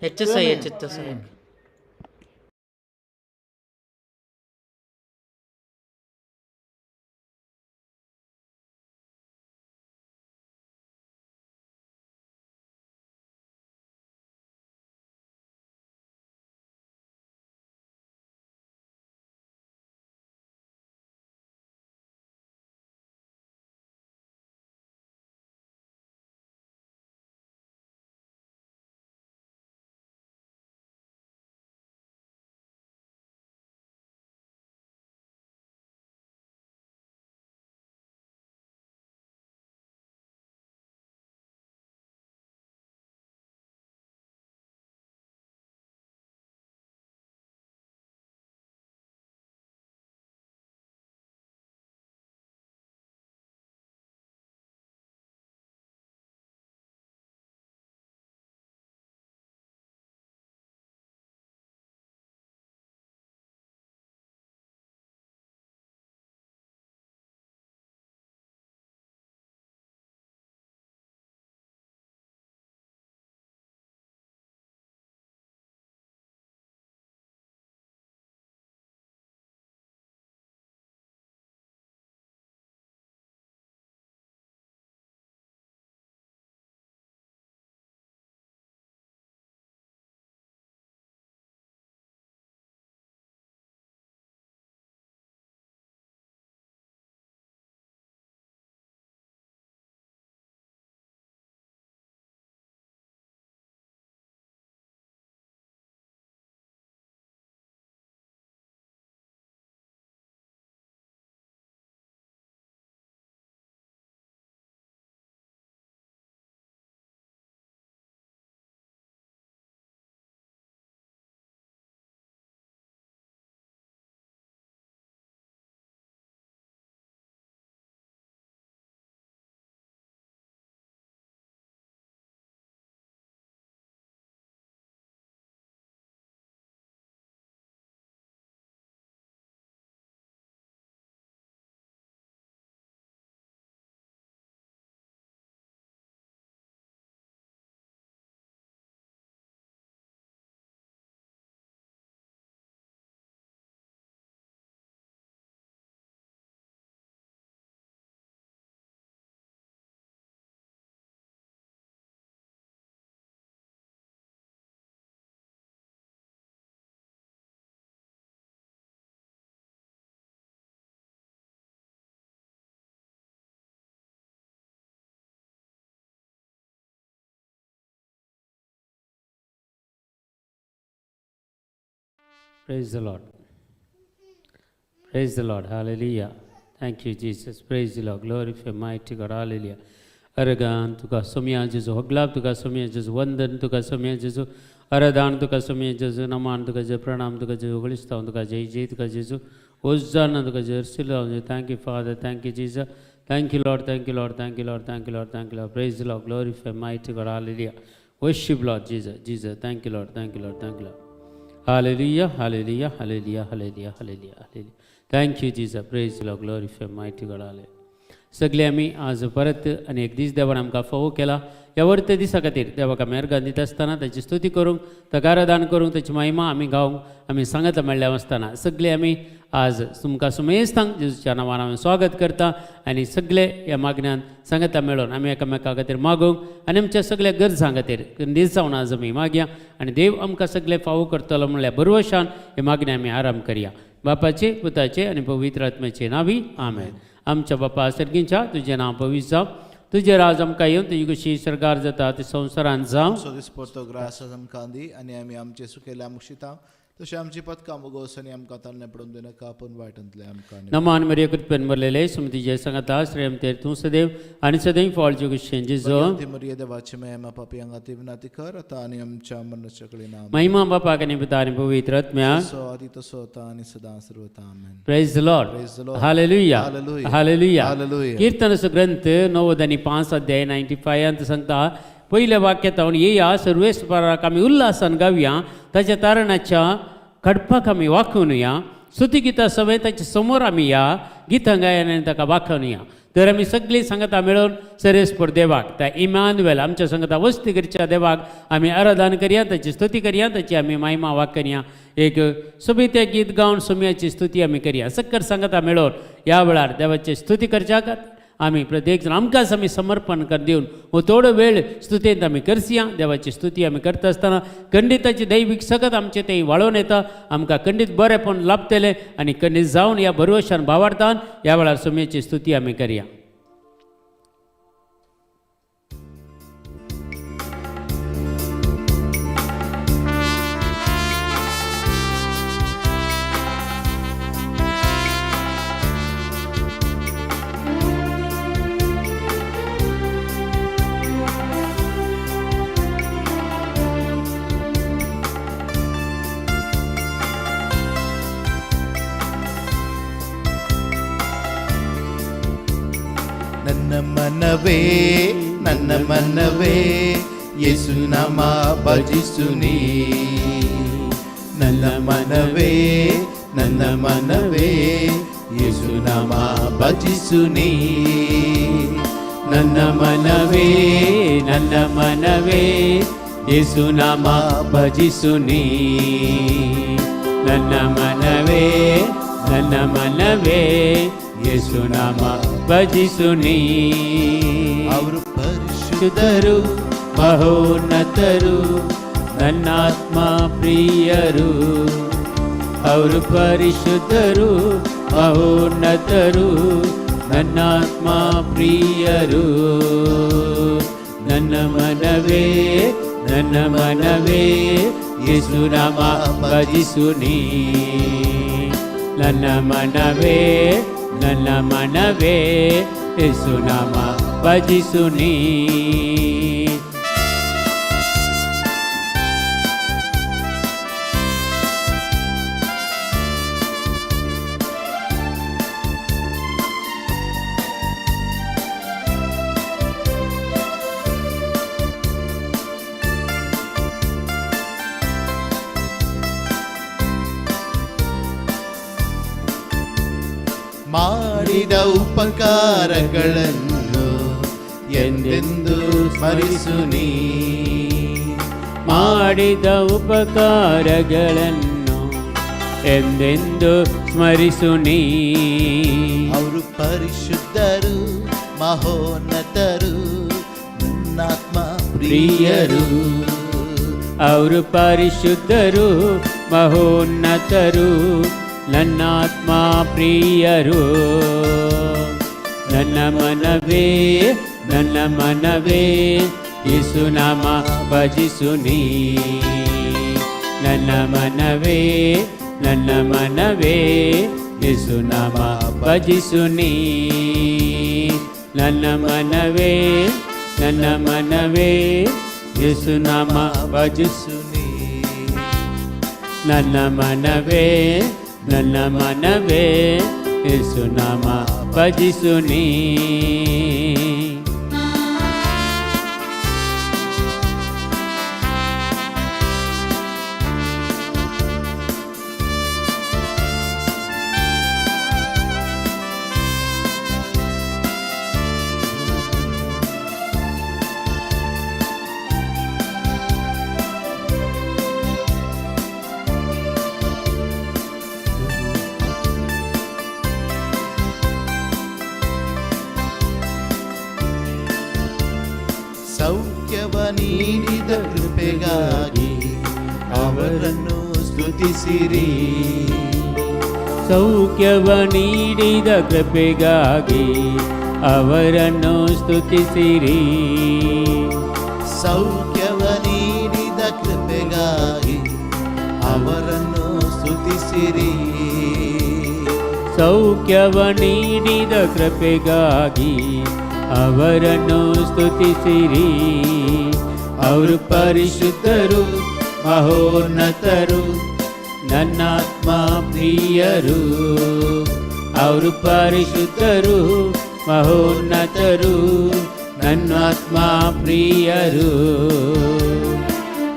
HSI HSI. Praise the Lord. Praise the Lord. Hallelujah. Thank you, Jesus. Praise the Lord. Glorify mighty God. Hallelujah. Organ तुका सोम्या जेजू, होगलाब तुका सोम्या जेजू, वंदन तुका सोम्या जेजू, अरदान तुका सोम्या जेजू, नमान तुका जेजू, प्रणाम तुका जेजू, होगळिस्तांव तुका जय जय तुका जेजू, होजाना तुका जेजू, Silao. Thank you Father, thank you Jesus, thank you Lord, thank you Lord, thank you Lord, thank you Lord, thank you Lord. Praise the Lord. Glorify mighty God. Hallelujah. Worship Lord Jesus, Jesus. Thank you Lord, thank you Lord, thank you Lord. Hallelujah, hallelujah, hallelujah, hallelujah, hallelujah, hallelujah. Thank you, Jesus. Praise the Lord. Glorify mighty God. Hallelujah. सगळे आमी आज परत आनी एक दीस देवान आमकां फावो केला. ह्या वर्त दिसा खातीर देवाक आमी अर्गां दिता आसतना, ताची स्तुती करूंक, ताका आराधन करूंक, ताची महिमा आमी गावंक आमी सांगात मेळ्ळ्या आसतना, सगळे आमी आज तुमकां सुमेस्तांक जेजूच्या नांवान आमी स्वागत करता आनी सगळे ह्या मागण्यान सांगाता मेळोन आमी एकामेका खातीर मागूंक आनी आमच्या सगळ्या गरजां खातीर निर्जावन आज आमी मागया आनी देव आमकां सगळे फावो करतलो म्हणल्यार भरवशान हे मागणें आमी आराम करया. बापाचे, पुताचे आनी पवित्र आत्म्याचे नांवी, आमेन. आमच्या बापा सर्गींच्या, तुजें नांव पवित्र जावं, तुजें राज आमकां येवन, तुजी कशी सरकार जाता ती संवसारांत जावं. आमचो दिसपडतो ग्रास आमकां दी आनी आमी आमचे सुकेल्या मुक्षिता तशें आमची पदकां मुगोस आनी आमकां तान्ने पडून दिनाका, पूण वायटांतले आमकां. नमान मरिया, कृपेन भरलेले, सुमतीचे सांगाता, श्रेयम तेर तूं सदैव आनी सदैव फॉल कुशेन जेजो. ती मरिया, देवाची माय, पापयांक खातीर विनंती कर, आतां आनी आमच्या मरणाच्या कडेन. महिमा बापाक आनी पुता आनी पवित्र आत्म्याक. तसो आदी तसो आतां आनी सदां सर्वता. आमेन. Praise the Lord. Praise the Lord. Hallelujah. Hallelujah. Hallelujah. Hallelujah. कीर्तनाचो ग्रंथ 95 अध्याय 95 सांगता, पयल्या वाक्यात हांव येया, सर्वेस्पराक आमी उल्हासान गावया, ताच्या तारणाच्या खडपाक आमी वाखोवया. स्तुती गितां समेत ताच्या समोर आमी या, गितां गायन आनी ताका वाखोवया. तर आमी सगळीं सांगता मेळोवन सरेस्पर देवाक त्या इमानुएल आमच्या सांगता वस्ती करच्या देवाक आमी आराधन करया, ताची स्तुती करया, ताची आमी महिमा वाक करया. एक सोबीत गीत गावन सोम्याची स्तुती आमी करया. सक्कर सांगता मेळोवन ह्या वेळार देवाची स्तुती करच्या खातीर आमी प्रत्येक जाण आमकांच आमी समर्पण कर दिवन हो थोडो वेळ स्तुतेंत आमी करसया. देवाची स्तुती आमी करता आसतना खंडिताची दैवीक सकत आमचे ते वाळोवन येता. आमकां खंडीत बरेंपण लाभतलें आनी खंडीत जावन ह्या भरवशान भावार्थान ह्या वेळार सोम्याची स्तुती आमी करया. ನನ್ನ ಮನವೇ ನನ್ನ ಮನವೇ ಯೇಸುನಾಮ ಭಜಿಸುನಿ. ನನ್ನ ಮನವೇ ನನ್ನ ಮನವೇ ಯೇಸುನಾಮ ಭಜಿಸುನಿ. ನನ್ನ ಮನವೇ ನನ್ನ ಮನವೇ ಯೇಸುನಾಮ ಭಜಿಸುನಿ. ನನ್ನ ಮನವೇ ನನ್ನ ಮನವೇ ಯೇಸುನಾಮ ಭಜಿಸುನಿ. ಅವರು ಪರಿಶುದ್ಧ ಶುದ್ಧರು ಮಹೋನ್ನತರು ನನ್ನಾತ್ಮ ಪ್ರಿಯರು. ಅವರು ಪರಿಶುದ್ಧರು ಮಹೋನ್ನತರು ನನ್ನಾತ್ಮ ಪ್ರಿಯರು. ನನ್ನ ಮನವೇ ನನ್ನ ಮನವೇ ಯೇಸುನಾಮ ಭಜಿಸುನಿ. ನನ್ನ ಮನವೇ ನನ್ನ ಮನವೇ ಯೇಸುನಾಮ ಭಜಿಸುನಿ. ಮಾಡಿದ ಉಪಕಾರಗಳನ್ನು ಎಂದೆಂದು ಸ್ಮರಿಸುನಿ. ಮಾಡಿದ ಉಪಕಾರಗಳನ್ನು ಎಂದೆಂದು ಸ್ಮರಿಸುನಿ. ಅವರು ಪರಿಶುದ್ಧರು ಮಹೋನ್ನತರು ನನ್ನಾತ್ಮ ಪ್ರಿಯರು. ಅವರು ಪರಿಶುದ್ಧರು ಮಹೋನ್ನತರು ನನ್ನಾತ್ಮ ಪ್ರಿಯರು. ನನ್ನ ಮನವೇ ನನ್ನ ಮನವೇ ಯೇಸುನಾಮ ಭಜಿಸುನಿ. ನನ್ನ ಮನವೇ ನನ್ನ ಮನವೇ ಯೇಸುನಾಮ ಭಜಿಸುನಿ. ನನ್ನ ಮನವೇ ನನ್ನ ಮನವೇ ಯೇಸುನಾಮ ಭಜಿಸುನಿ. ನನ್ನ ಮನವೇ ನನ್ನ ಮನವೇ ಯೇಸುನಾಮ ಭಜಿಸುನಿ. ಸೌಖ್ಯವ ನೀಡಿದ ಕೃಪೆಗಾಗಿ ಅವರನ್ನು ಸ್ತುತಿಸಿರಿ. ಸೌಖ್ಯವ ನೀಡಿದ ಕೃಪೆಗಾಗಿ ಅವರನ್ನು ಸ್ತುತಿಸಿರಿ. ಸೌಖ್ಯವ ನೀಡಿದ ಕೃಪೆಗಾಗಿ ಅವರನ್ನು ಸ್ತುತಿಸಿರಿ. ಸೌಖ್ಯವ ನೀಡಿದ ಕೃಪೆಗಾಗಿ ಅವರನ್ನು ಸ್ತುತಿಸಿರಿ. ಅವರು ಪರಿಶುದ್ಧರು ಮಹೋನ್ನತರು ನನ್ನಾತ್ಮ ಪ್ರಿಯರು. ಅವರು ಪರಿಶುದ್ಧರು ಮಹೋನ್ನತರು ನನ್ನಾತ್ಮ ಪ್ರಿಯರು.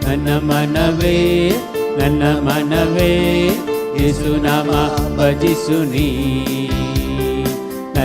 ನನ್ನ ಮನವೇ ನನ್ನ ಮನವೇ ಯೇಸುನಾಮ ಭಜಿಸುನಿ. ನನ್ನ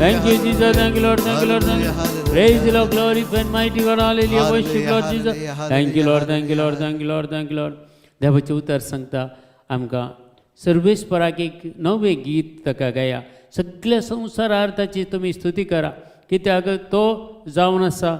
Thank you Jesus, thank you Lord, thank you Lord, thank you. Praise the Lord, glorify and mighty God, hallelujah, worship Lord Jesus. Thank you Lord, thank you Lord, thank you Lord, thank you Lord. देवाचें उतर सांगता आमकां सर्वेस्पराक एक नवें गीत ताका गाया. सगल्या संवसारार ताची तुमी स्तुती करा, कित्याक तो जावन आसा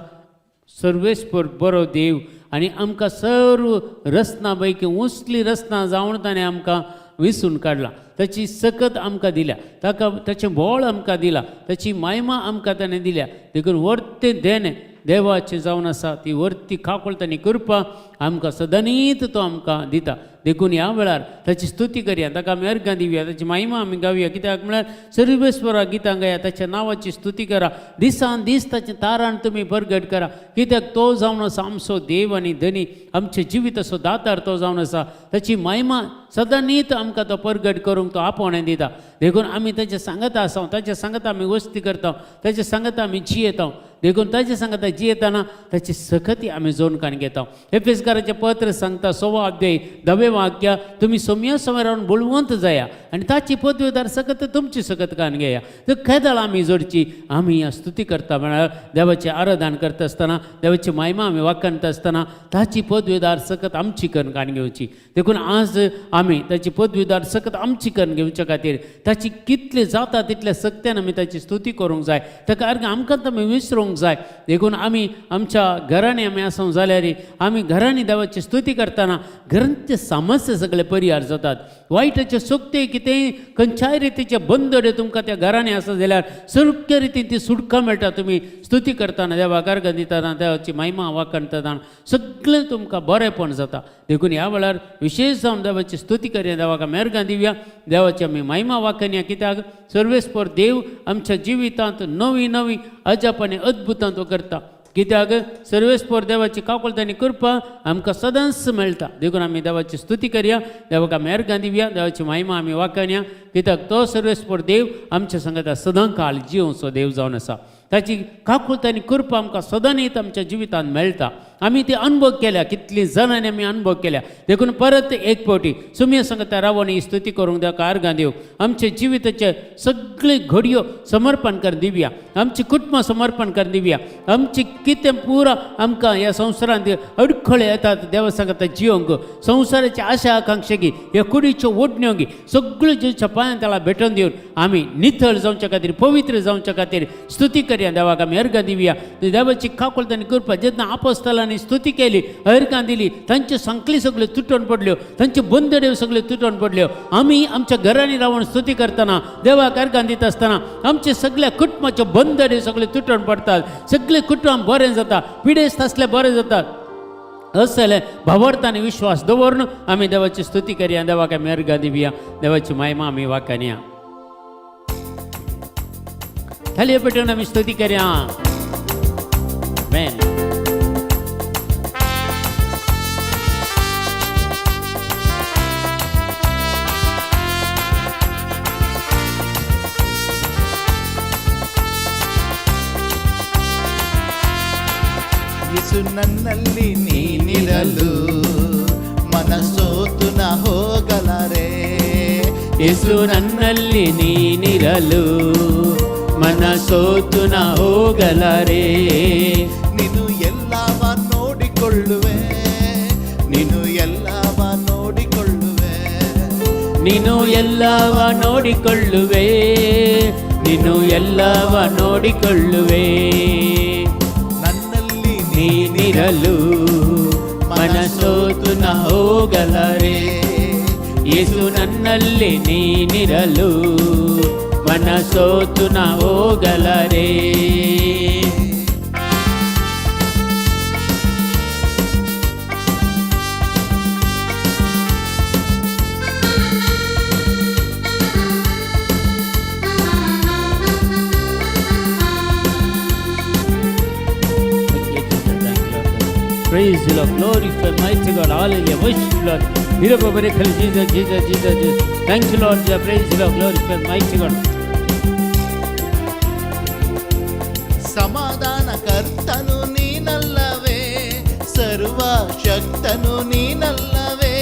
सर्वेस्पर बरो देव आनी आमकां सर्व रचना पैकी उंचली रचना जावन ताणें आमकां विसून काडला. ताची सकत आमकां दिल्या, ताका ताचें बळ आमकां दिलां, ताची मायमा आमकां ताणें दिल्या. देखून वर्तें देणें देवाचें जावन आसा, ती वर्ती काकुळट आनी कृपा आमकां सदांनीत तो आमकां दिता. देखून ह्या वेळार ताची स्तुती करया, ताका आमी अर्घां दिवया, ताची महिमा आमी गावया. कित्याक म्हळ्यार सर्वेस्वरा गितां गाया, ताच्या नांवाची स्तुती करा, दिसान दीस ताचें तारान तुमी परगट करा. कित्याक तो जावन आसा आमचो देव आनी धनी, आमच्या जिविताचो दातार तो जावन आसा. ताची महिमा सदांनीत आमकां तो परगट करूंक तो आपोवणें दिता. देखून आमी ताच्या सांगता आसा, ताच्या सांगता आमी वस्ती करता, ताच्या सांगता आमी जियेता. देखून ताच्या सांगता जियेतना ताची सखती आमी जोडकान घेता. एफेसकाराचें पत्र सांगता 16 अध्याय 10वें वाक्य, तुमी सोम्या समयार रावन बळवंत जाया आनी ताची पदवेदार सकत तुमची सकत कान घेया. तर केदळ आमी जोडची, आमी ह्या स्तुती करता म्हळ्यार देवाचें आराधन करता आसतना, देवाची महिमा आमी वाखाणता आसतना ताची पदवेदार सकत आमची करून कान घेवची. देखून आज आमी ताची पदवेदार सकत आमची करून घेवच्या खातीर ताची कितले जाता तितल्या सक्त्यान आमी ताची स्तुती करूंक जाय. ताका अर्घ आमकां आमी विसरूंक जाय. देखून आमी आमच्या घरांनी आमी आसूं जाल्यार आमी घरांनी देवाची स्तुती करतना घरांचे समस्या सगळे परिहार जातात. वायटाचे सोकते कितेंय खंयच्याय रितीचे बंदडे तुमकां त्या घरांनी आसा जाल्यार सगळे रितीन ती सुटका मेळटा. तुमी स्तुती करतना देवाक अर्घ दितना देवाची महिमा वाखाणतना सगळें तुमकां बरेंपण जाता. देखून ह्या वेळार विशेश जावन देवाची स्तुती करया, देवाक आमी अर्घां दिवया, देवाची आमी महिमा वाखाणया. कित्याक सर्वेस्पर देव आमच्या जिवितांत नवी नवी अजाप आनी अद्भुतां तो करता. कित्याक सर्वेस्पर देवाची काकुळट आनी कृपा आमकां सदांच मेळटा. देखून आमी देवाची स्तुती करया, देवाक आमी अर्घां दिवया, देवाची महिमा आमी वाखाणया. कित्याक तो सर्वेस्पर देव आमच्या सांगता सदां काळ जिवचो देव जावन आसा. ताची काकुळट आनी कृपा आमकां सदांच आमच्या जिवितांत मेळटा. आमी ती अनुभव केल्या, कितली जाणांनी आमी अनुभव केल्या. देखून परत एक फावटी सुम्या सांगता रावन ही स्तुती करूंक देवाक अर्घां दिवंक आमच्या जिविताचे सगळे घडयो समर्पण करून दिवया, आमची कुटुंबां समर्पण करून दिवया. आमची कितें पुरा आमकां ह्या संवसारांत अडखळे येतात देवा सांगता जिवंक, संवसाराची आशा आकांक्षा गी, ह्या कुडीच्यो ओडण्यो गी सगळ्यो जेच्या पांयान त्याला भेटून दिवन आमी नितळ जावच्या खातीर, पवित्र जावच्या खातीर स्तुती करया, देवाक आमी अर्घां दिवया. देवाची काकुळट आनी कृपा जेन्ना आपोस्तलांनी स्तुती केली, अर्घां दिली, तांच्यो सांखळी सगळ्यो तुटून पडल्यो, तांच्यो बंदड्यो सगळ्यो तुटून पडल्यो. आमी आमच्या घरांनी रावन स्तुती करतना देवाक अर्घां दिता आसतना आमच्या सगळ्या कुटुंबाच्यो बंदड्यो सगळ्यो तुटून पडटात, सगळे कुटुंब बरें जाता, पिडेस्त आसले बरें जातात. असले भावार्थ आनी विश्वास दवरून आमी देवाची स्तुती करया, देवाक आमी अर्घां दिवया, देवाची महिमा आमी वाखाणया. थालये पेटून आमी स्तुती करया. आमेन. ಯೇಸು ನನ್ನಲ್ಲಿ ನೀನಿರಲು ಮನಸೋತು ನ ಹೋಗಲಾರೆ. ಯೇಸು ನನ್ನಲ್ಲಿ ನೀನಿರಲು ಮನಸೋತು ನ ಹೋಗಲಾರೆ. ನೀನು ಎಲ್ಲವ ನೋಡಿಕೊಳ್ಳುವೆ, ನೀನು ಎಲ್ಲವ ನೋಡಿಕೊಳ್ಳುವೆ, ನೀನು ಎಲ್ಲವ ನೋಡಿಕೊಳ್ಳುವೆ, ನೀನು ಎಲ್ಲವ ನೋಡಿಕೊಳ್ಳುವೆ. ನನ್ನಲ್ಲಿ ನೀನಿರಲು ಮನಸೋತು ನ ಹೋಗಲಾರೆ. ಯೇಸು ನನ್ನಲ್ಲಿ ನೀನಿರಲು ಮನಸೋತು ನ ಹೋಗಲಾರೆ. Praise the Lord, glorify mighty God, hallelujah, worship Lord. Jesus, Jesus, Jesus, Jesus. Thank you, Lord, praise the Lord, glorify mighty God. ಸಮಾಧಾನ ಕರ್ತನು ನೀನಲ್ಲವೇ, ಸರ್ವ ಶಕ್ತನು ನೀನಲ್ಲವೇ,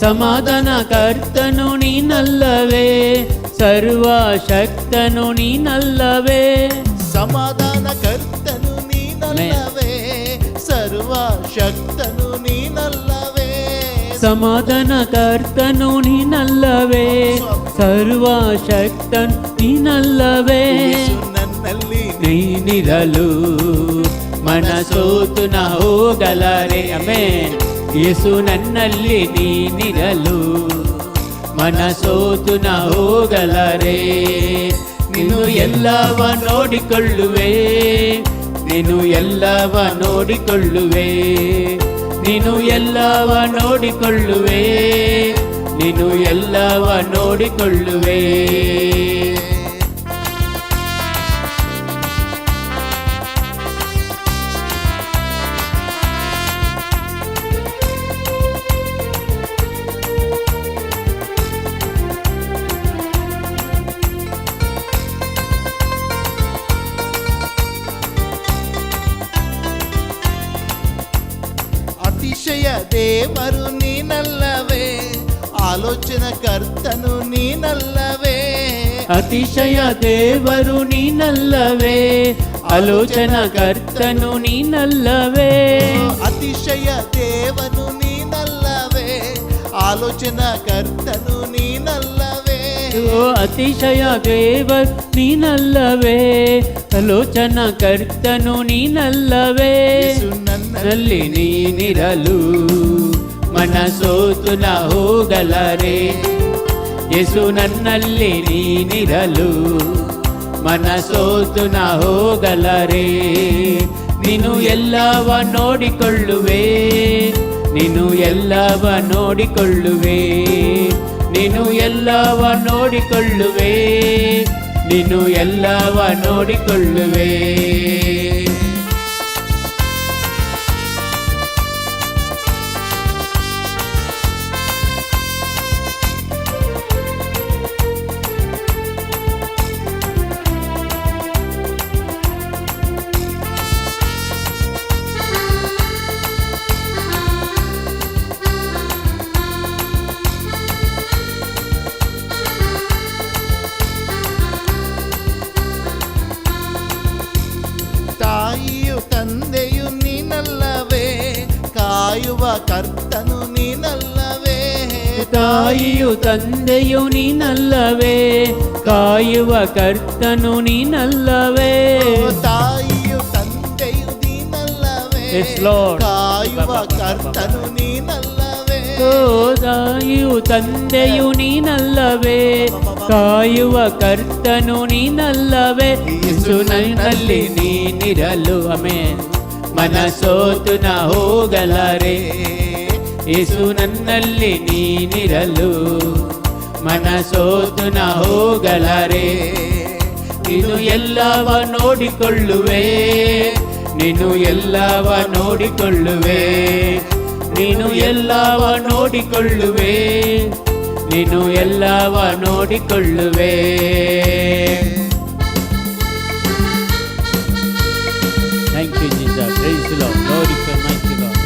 ಸಮಾಧಾನ ಕರ್ತನು ನೀನಲ್ಲವೇ, ಸರ್ವಶಕ್ತನು ನೀನಲ್ಲವೇ. ಸಮಾಧಾನ ಕರ್ತನು ನೀನಲ್ಲವೇ, ಸರ್ವಶಕ್ತನು ನೀನಲ್ಲವೇ. ಸಮಾಧಾನ ಕರ್ತನು ನೀನಲ್ಲವೇ, ಸರ್ವಶಕ್ತನು ನೀನಲ್ಲವೇ. ಯೇಸು ನನ್ನಲ್ಲಿ ನೀನಿರಲು ಮನಸೋತು ನ ಹೋಗಲಾರೆ. ಆಮೆನ್. ಯೇಸು ನನ್ನಲ್ಲಿ ನೀನಿರಲು ಮನಸೋತು ನ ಹೋಗಲಾರೆ. ನೀನು ಎಲ್ಲವ ನೋಡಿಕೊಳ್ಳುವೆ, ನೀನು ಎಲ್ಲವ ನೋಡಿಕೊಳ್ಳುವೆ, ನೀನು ಎಲ್ಲವ ನೋಡಿಕೊಳ್ಳುವೆ, ನೀನು ಎಲ್ಲವ ನೋಡಿಕೊಳ್ಳುವೆ. ಅತಿಶಯ ದೇವರು ನೀನಲ್ಲವೇ, ಆಲೋಚನ ಕರ್ತನು ನೀನಲ್ಲವೇ. ಅತಿಶಯ ದೇವರು ನೀನಲ್ಲವೇ, ಆಲೋಚನ ಕರ್ತನು ನೀನಲ್ಲವೇ. ಅತಿಶಯ ದೇವನು ನೀನಲ್ಲವೇ, ಆಲೋಚನ ಕರ್ತನು ನೀನಲ್ಲವೇ. ಓ ಅತಿಶಯ ದೇವರು ನೀನಲ್ಲವೇ, ಆಲೋಚನ ಕರ್ತನು ನೀನಲ್ಲವೇ. ಯೇಸು ನಲ್ಲಿ ನೀನಿರಲು ಮನಸೋತು ನ ಹೋಗಲಾರೆ. ಯೇಸು ನನ್ನಲ್ಲಿ ನೀನಿರಲು ಮನಸೋತು ನ ಹೋಗಲಾರೆ. ನೀನು ಎಲ್ಲವ ನೋಡಿಕೊಳ್ಳುವೆ, ನೀನು ಎಲ್ಲವ ನೋಡಿಕೊಳ್ಳುವೆ, ನೀನು ಎಲ್ಲವ ನೋಡಿಕೊಳ್ಳುವೆ, ನೀನು ಎಲ್ಲವ ನೋಡಿಕೊಳ್ಳುವೆ. ತಾಯಿಯು ತಂದೆಯು ನೀನಲ್ಲವೇ, ಕಾಯುವ ಕರ್ತನು ನೀನಲ್ಲವೇ. ತಾಯಿಯು ತಂದೆಯು ನೀನಲ್ಲವೇ, ಕಾಯುವ ಕರ್ತನು ನೀನಲ್ಲವೇ. ತಾಯಿಯು ತಂದೆಯು ನೀನಲ್ಲವೇ, Yes, Lord. ಕಾಯುವ ಕರ್ತನು ನೀನಲ್ಲವೇ. ಓ ತಾಯಿಯು ತಂದೆಯು ನೀನಲ್ಲವೇ, ಕಾಯುವ ಕರ್ತನು ನೀನಲ್ಲವೇ. ಯೇಸು ನನ್ನಲ್ಲಿ ನೀನಿರಲು ಆಮೆನ್ ಮನಸೋತು ನ ಹೋಗಲಾರೆ. ಯೇಸು ನನ್ನಲ್ಲಿ ನೀನಿರಲು ಮನಸೋತು ನ ಹೋಗಲಾರೆ. ನೀನು ಎಲ್ಲವ ನೋಡಿಕೊಳ್ಳುವೆ, ನೀನು ಎಲ್ಲವ ನೋಡಿಕೊಳ್ಳುವೆ, ನೀನು ಎಲ್ಲವ ನೋಡಿಕೊಳ್ಳುವೆ, ನೀನು ಎಲ್ಲವ ನೋಡಿಕೊಳ್ಳುವೆ. Thank you, Jesus. Praise the Lord. Glorify mighty God.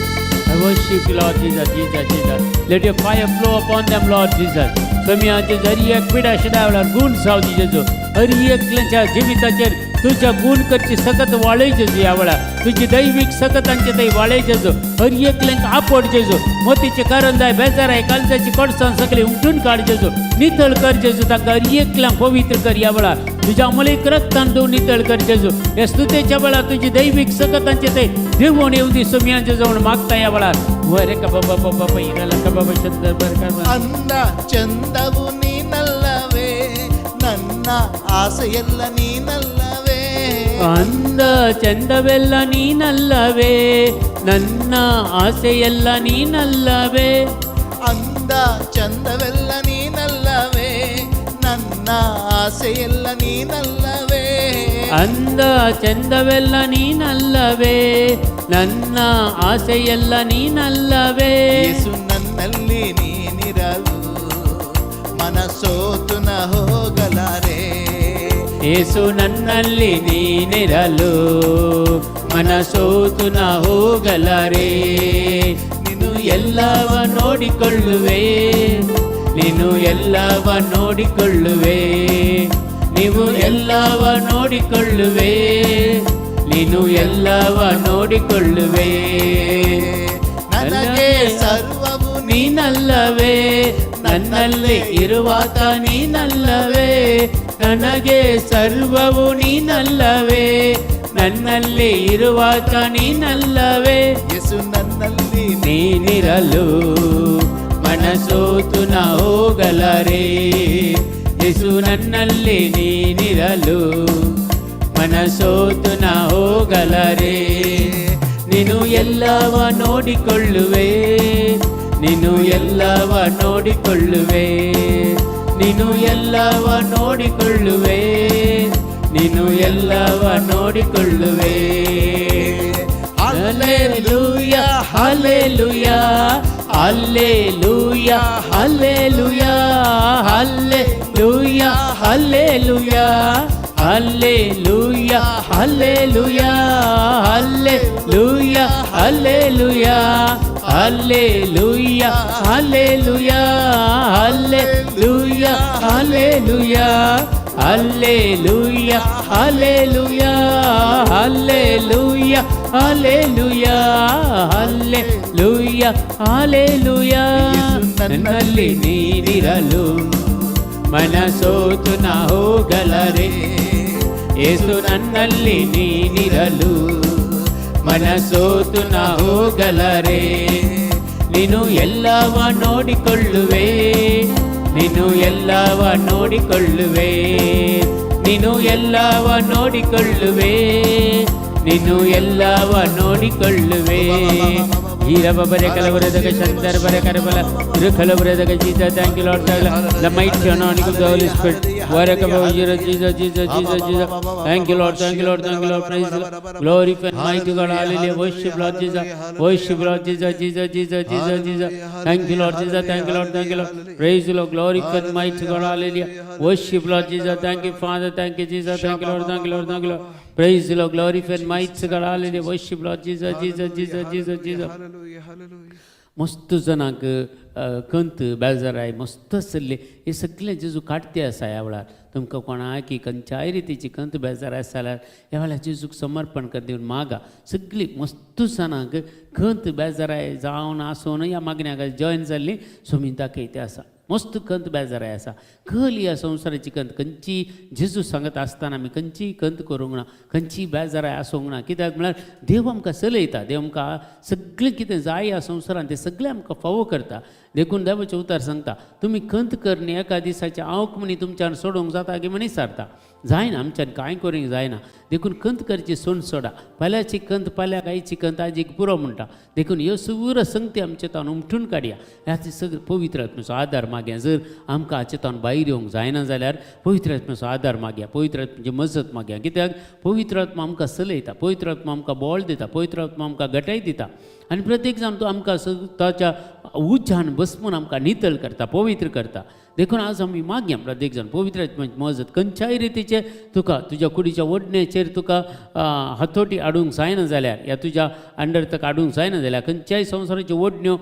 I worship you, Lord Jesus, Jesus, Jesus. Let your fire flow upon them, Lord Jesus. स्वामी आमचे हर एक पिडा शिडा वेळार गुण सावदी जेजू, हर एकल्याच्या जिविताचेर तुझ्या गुण करची सकत वाळय जेजू. ह्या वेळार तुझी दैवीक सकत आमचे थंय वाळय जेजू. हर एकल्यांक आपड जेजू, मोतीचे करंजाय बेजाराय कालजाची कडसाण सगळी उठून काड जेजू, नितळ कर जेजू. तांकां हर एकल्यांक पवित्र कर. ह्या वेळार तुझ्या अमलीक रक्तान तूं नितळ कर जेजू. ह्या स्तुतेच्या वेळार तुझी दैवीक सकत आमचे थंय देवून येवं दी सुमयान जेजू म्हूण मागता ह्या वेळार. वरे कबाबा बाबा इरला कबाबा चंद्र बरका. ಅಂದ ಚಂದವು ನೀನಲ್ಲವೇ, ನನ್ನ ಆಸೆಯೆಲ್ಲ ನೀನಲ್ಲವೇ. ಅಂದ ಚಂದವೆಲ್ಲ ನೀನಲ್ಲವೇ, ನನ್ನ ಆಸೆಯೆಲ್ಲ ನೀನಲ್ಲವೇ. ಅಂದ ಚಂದವೆಲ್ಲ ನೀನಲ್ಲವೇ, ನನ್ನ ಆಸೆಯೆಲ್ಲ ನೀನಲ್ಲವೇ. ಅಂದ ಚಂದವೆಲ್ಲ ನೀನಲ್ಲವೇ, ನನ್ನ ಆಸೆಯೆಲ್ಲ ನೀನಲ್ಲವೇ. ಯೇಸು ನನ್ನಲ್ಲಿ ನೀನಿರಲು ಮನಸೋತು ನ ಹೋಗಲಾರೆ. ಯೇಸು ನನ್ನಲ್ಲಿ ನೀನಿರಲು ಮನಸೋತು ನ ಹೋಗಲಾರೆ. ನೀನು ಎಲ್ಲವ ನೋಡಿಕೊಳ್ಳುವೆ, ನೀನು ಎಲ್ಲವ ನೋಡಿಕೊಳ್ಳುವೆ, ನೀವು ಎಲ್ಲವ ನೋಡಿಕೊಳ್ಳುವೆ, ನೀನು ಎಲ್ಲವ ನೋಡಿಕೊಳ್ಳುವೆ. ನನಗೆ ಸರ್ವವು ನೀನಲ್ಲವೇ, ನನ್ನಲ್ಲಿ ಇರುವಾತ ನೀನಲ್ಲವೇ, ನನಗೆ ಸರ್ವವು ನೀನಲ್ಲವೇ, ನನ್ನಲ್ಲಿ ಇರುವಾತ ನೀನಲ್ಲವೇ. ಯೇಸು ನನ್ನಲ್ಲಿ ನೀನಿರಲು ಮನಸೋತು ನ ಹೋಗಲಾರೆ, ಯೇಸು ನನ್ನಲ್ಲಿ ನೀನಿರಲು ಮನಸೋತು ನ ಹೋಗಲಾರೆ. ನೀನು ಎಲ್ಲವ ನೋಡಿಕೊಳ್ಳುವೆ, ನೀನು ಎಲ್ಲವ ನೋಡಿಕೊಳ್ಳುವೆ, ನೀನು ಎಲ್ಲವ ನೋಡಿಕೊಳ್ಳುವೆ, ನೀನು ಎಲ್ಲವ ನೋಡಿಕೊಳ್ಳುವೆ. Hallelujah, hallelujah, hallelujah, hallelujah, hallelujah, hallelujah, hallelujah, hallelujah, hallelujah, hallelujah, hallelujah, hallelujah, hallelujah, hallelujah, hallelujah, hallelujah, hallelujah, hallelujah, hallelujah, hallelujah. ನನ್ನಲ್ಲಿ ನೀನಿರಲು ಮನಸೋತು ನ ಹೋಗಲಾರೆ, ಏಸು ನನ್ನಲ್ಲಿ ನೀನಿರಲು ಮನಸೋತು ನ ಹೋಗಲಾರೆ. ನೀನು ಎಲ್ಲವ ನೋಡಿಕೊಳ್ಳುವೆ, ನೀನು ಎಲ್ಲವ ನೋಡಿಕೊಳ್ಳುವೆ, ನೀನು ಎಲ್ಲವ ನೋಡಿಕೊಳ್ಳುವೆ, ನೀನು ಎಲ್ಲವ ನೋಡಿಕೊಳ್ಳುವೆ. ಹೀರಬರೆ ಕಲವರದಗ ಶಂಕರ ಬರ ಕರಬಲ ತಿರುಕಲವರದಗ Jesus. Thank you Lord. The mighty anointing of the Holy Spirit. Warakaba Jesus, Jesus, Jesus, Jesus. Thank you Lord, thank you Lord, thank you Lord. Praise the Lord. Glorify and mighty God. Hallelujah. Worship Lord Jesus. Worship Lord Jesus, Jesus, Jesus, Jesus, Jesus. Thank you Lord Jesus, thank you Lord, thank you Lord. Praise the Lord. Glorify and mighty God. Hallelujah. Worship Lord Jesus. Thank you Father, thank you Jesus, thank you Lord, thank you Lord, thank you Lord. Praise the Lord. Glorify and mighty God. Hallelujah. Worship Lord Jesus, Jesus, Jesus, Jesus, Jesus. Hallelujah, hallelujah. मस्त जणांक कंत बेजाराय मस्त आसले हे सगळे जेजू काडते आसा. ह्या वेळार तुमकां कोणाक खंयच्याय रितीची कंत बेजाराय आसा जाल्यार ह्या वेळार जेजूक समर्पण कर दिवन मागा. सगळी मस्त जणांक कंत बेजाराय जावन आसून ह्या मागण्याक जॉयन जाल्ली सोमी दाखयते आसा. मस्त कंत बेजाराय आसा. कल ह्या संवसाराची कंत खंयची जेजू सांगत आसतना आमी खंयचीय कंत करूंक ना, खंयचीय बेजाराय आसूंक ना. कित्याक म्हळ्यार देव आमकां चलयता, देव आमकां सगळें कितें जाय ह्या संवसारान तें सगळें आमकां फावो करता. देखून देवाचें उतर सांगता, तुमी खंत करणी एका दिसाचें आवक म्हणी तुमच्यान सोडूंक जाता की म्हणी सारता जायना, आमच्यान कांय करूंक जायना. देखून खंत करची सोड सोडा. फाल्यांची खंत फाल्यां, आयची खंत आजीक पुरो म्हणटा. देखून ह्यो सगळ्यो संगती आमचे तावन उमटून काडया. ह्या सगळें पवित्र आत्म्याचो आदार मागया. जर आमकां हाचे तावन भायर येवंक जायना जाल्यार पवित्र आत्म्याचो आदार मागया, पवित्र आत्म्याची मजत मागया. कित्याक पवित्र आत्मा आमकां चलयता, पवित्र आत्मा आमकां बळ दिता, पवित्र आत्मा आमकां गटाय दिता आनी प्रत्येक जाण तो आमकां ताच्या उज्जान बसमून आमकां नितळ करता, पवित्र करता. देखून आज आमी मागया प्रत्येक जाण पवित्र आत्म्याची मजत. खंयच्याय रितीचे तुका तुज्या कुडीच्या ओडण्याचेर तुका हातोटी हाडूंक जायना जाल्यार, या तुज्या अंडर तुका हाडूंक जायना जाल्यार, खंयच्याय संवसाराच्यो ओडण्यो,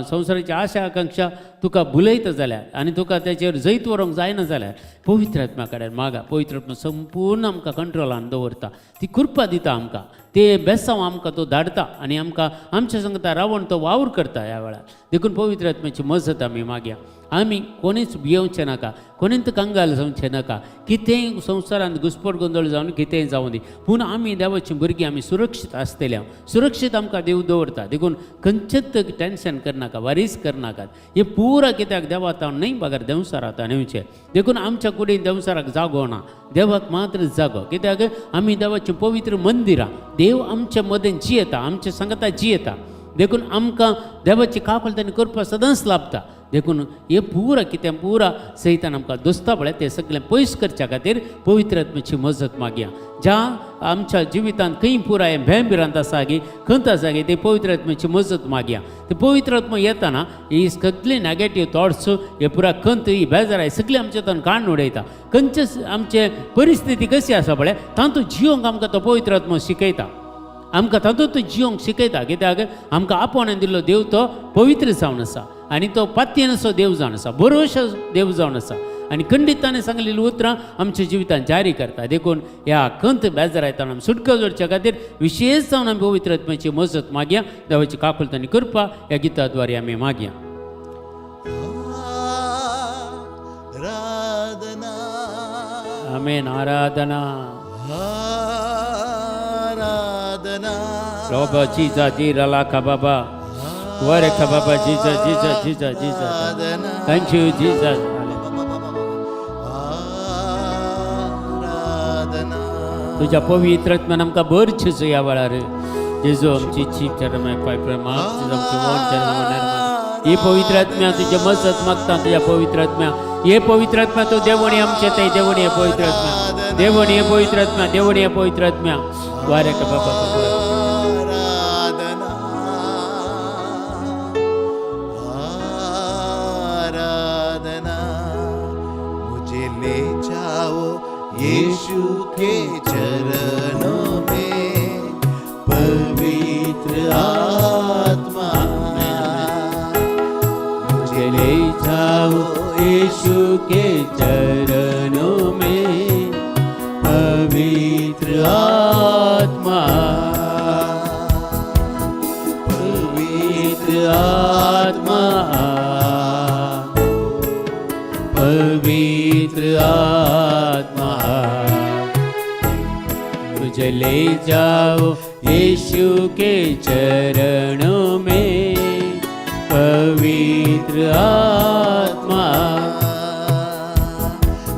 संवसाराची आशा आकांक्षा तुका भुलयता जाल्यार आनी तुका तेचेर जैत व्हरूंक जायना जाल्यार पवित्र आत्म्या कडेन मागा. पवित्र आत्मा संपूर्ण आमकां कंट्रोलान दवरता, ती कृपा दिता आमकां, ते बेसांव आमकां तो धाडटा आनी आमकां आमच्या संगता रावण तो वावर करता ह्या वेळार. देखून पवित्र आत्म्याची मजत आमी मागया. आमी कोणीच भियोवचें नाका, कोणीच कंगाल जावचें नाका. कितेंय संवसारांत घुस्पट गोंदळ जावन कितेंय जावं दी, पूण आमी देवाची भुरगीं, आमी सुरक्षीत आसतले. सुरक्षीत आमकां देव दवरता. देखून खंयचेच टेंशन करनाका, वरीस करनाकात. हें पुरा कित्याक देवा तावन न्हय बगर देंवचारा तावन येवचें. देखून आमच्या कुडीन देंवचाराक जागो ना, देवाक मात्र जागो. कित्याक आमी देवाचीं पवित्र मंदिरां, देव आमच्या मदें जियेता, आमच्या सांगता जियेता. देखून आमकां देवाची काकूळट आनी कृपा सदांच लाभता. देखून हे पुरा कितें पुरा सैतान आमकां दोस्ता पळय तें सगळें पयस करच्या खातीर पवित्र आत्म्याची मजत मागया. ज्या आमच्या जिवितांत खंय पुराय भें भिरांत आसा गी खंत आसा गी, ते पवित्र आत्म्याची मजत मागया. ते पवित्र आत्मा येताना ही सगळी नॅगेटीव थॉट्स, हे पुरा खंत, ही बेजाराय सगळी आमच्या तान काडून उडयता. खंयचे आमचे परिस्थिती कशी आसा पळय तातूंत जियोंक आमकां तो पवित्र आत्मा शिकयता, आमकां तातूंत जियोंक शिकयता. कित्याक आमकां आपोवणें दिल्लो देव तो पवित्र जावन आसा. आनी तो पातयेनसो देव जावन आसा, भरोसो देव जावन आसा आनी खंडीत ताणें सांगलेली उतरां आमच्या जिवितांत जारी करता. देखून ह्या खंत बेजारायतान आमी सुटका जोडच्या खातीर विशेश जावन आमी पवित्र आत्म्याची मजत मागया. देवाची काकुळट आनी कृपा ह्या गिता द्वारे आमी मागया. आराधना. आमेन. आराधना. आराधना. रोबा जीजा जी रला का बाबा वरे का बाबा जीजा जीजा जीजा जीजा. आराधना. Thank you Jesus. आराधना. तुझ्या पवित्र आत्म्यान आमकां भर जेजू ह्या वेळार. जेजू आमची चीप चरमाय पाय माफ आमची मोन चरमाय. ही पवित्र आत्म्या तुझ्या मजत मागता. तुझ्या पवित्र आत्म्या, हे पवित्र आत्म्या तूं देवणी आमचे ते देवणी. हे पवित्र आत्म्या देवणी, हे पवित्र आत्म्या देवणी, हे पवित्र आत्म्या वारे का बाबा. आराधना. आराधना. मुझे ले जाओ यीशु के चरणों में, पवित्र आत्मा. मुझे ले जाओ यीशु के चरणों में, पवित्र आत्मा. पवित्र आत्मा, पवित्र आत्मा. मुझे ले जाओ यीशु के चरणों में, पवित्र आत्मा.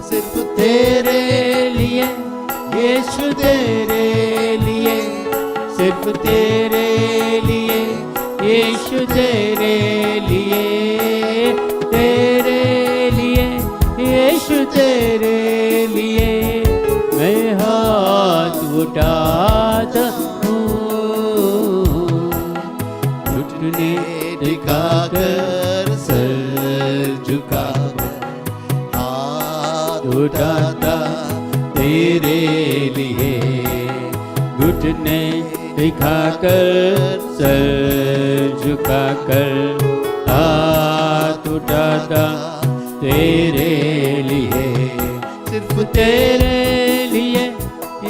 सिर्फ तेरे लिए यीशु तेरे लिए, सिर्फ तेरे लिए यीशु तेरे लिए, तेरे लिए यीशु तेरे लिए मैं हाथ उठाता हूँ. घुटने टिकाकर, सर झुकाकर, हाथ उठाता तेरे लिए. घुटने दिखाकर, सर झुकाकर, हाथ उठाता तेरे लिए. सिर्फ तेरे लिए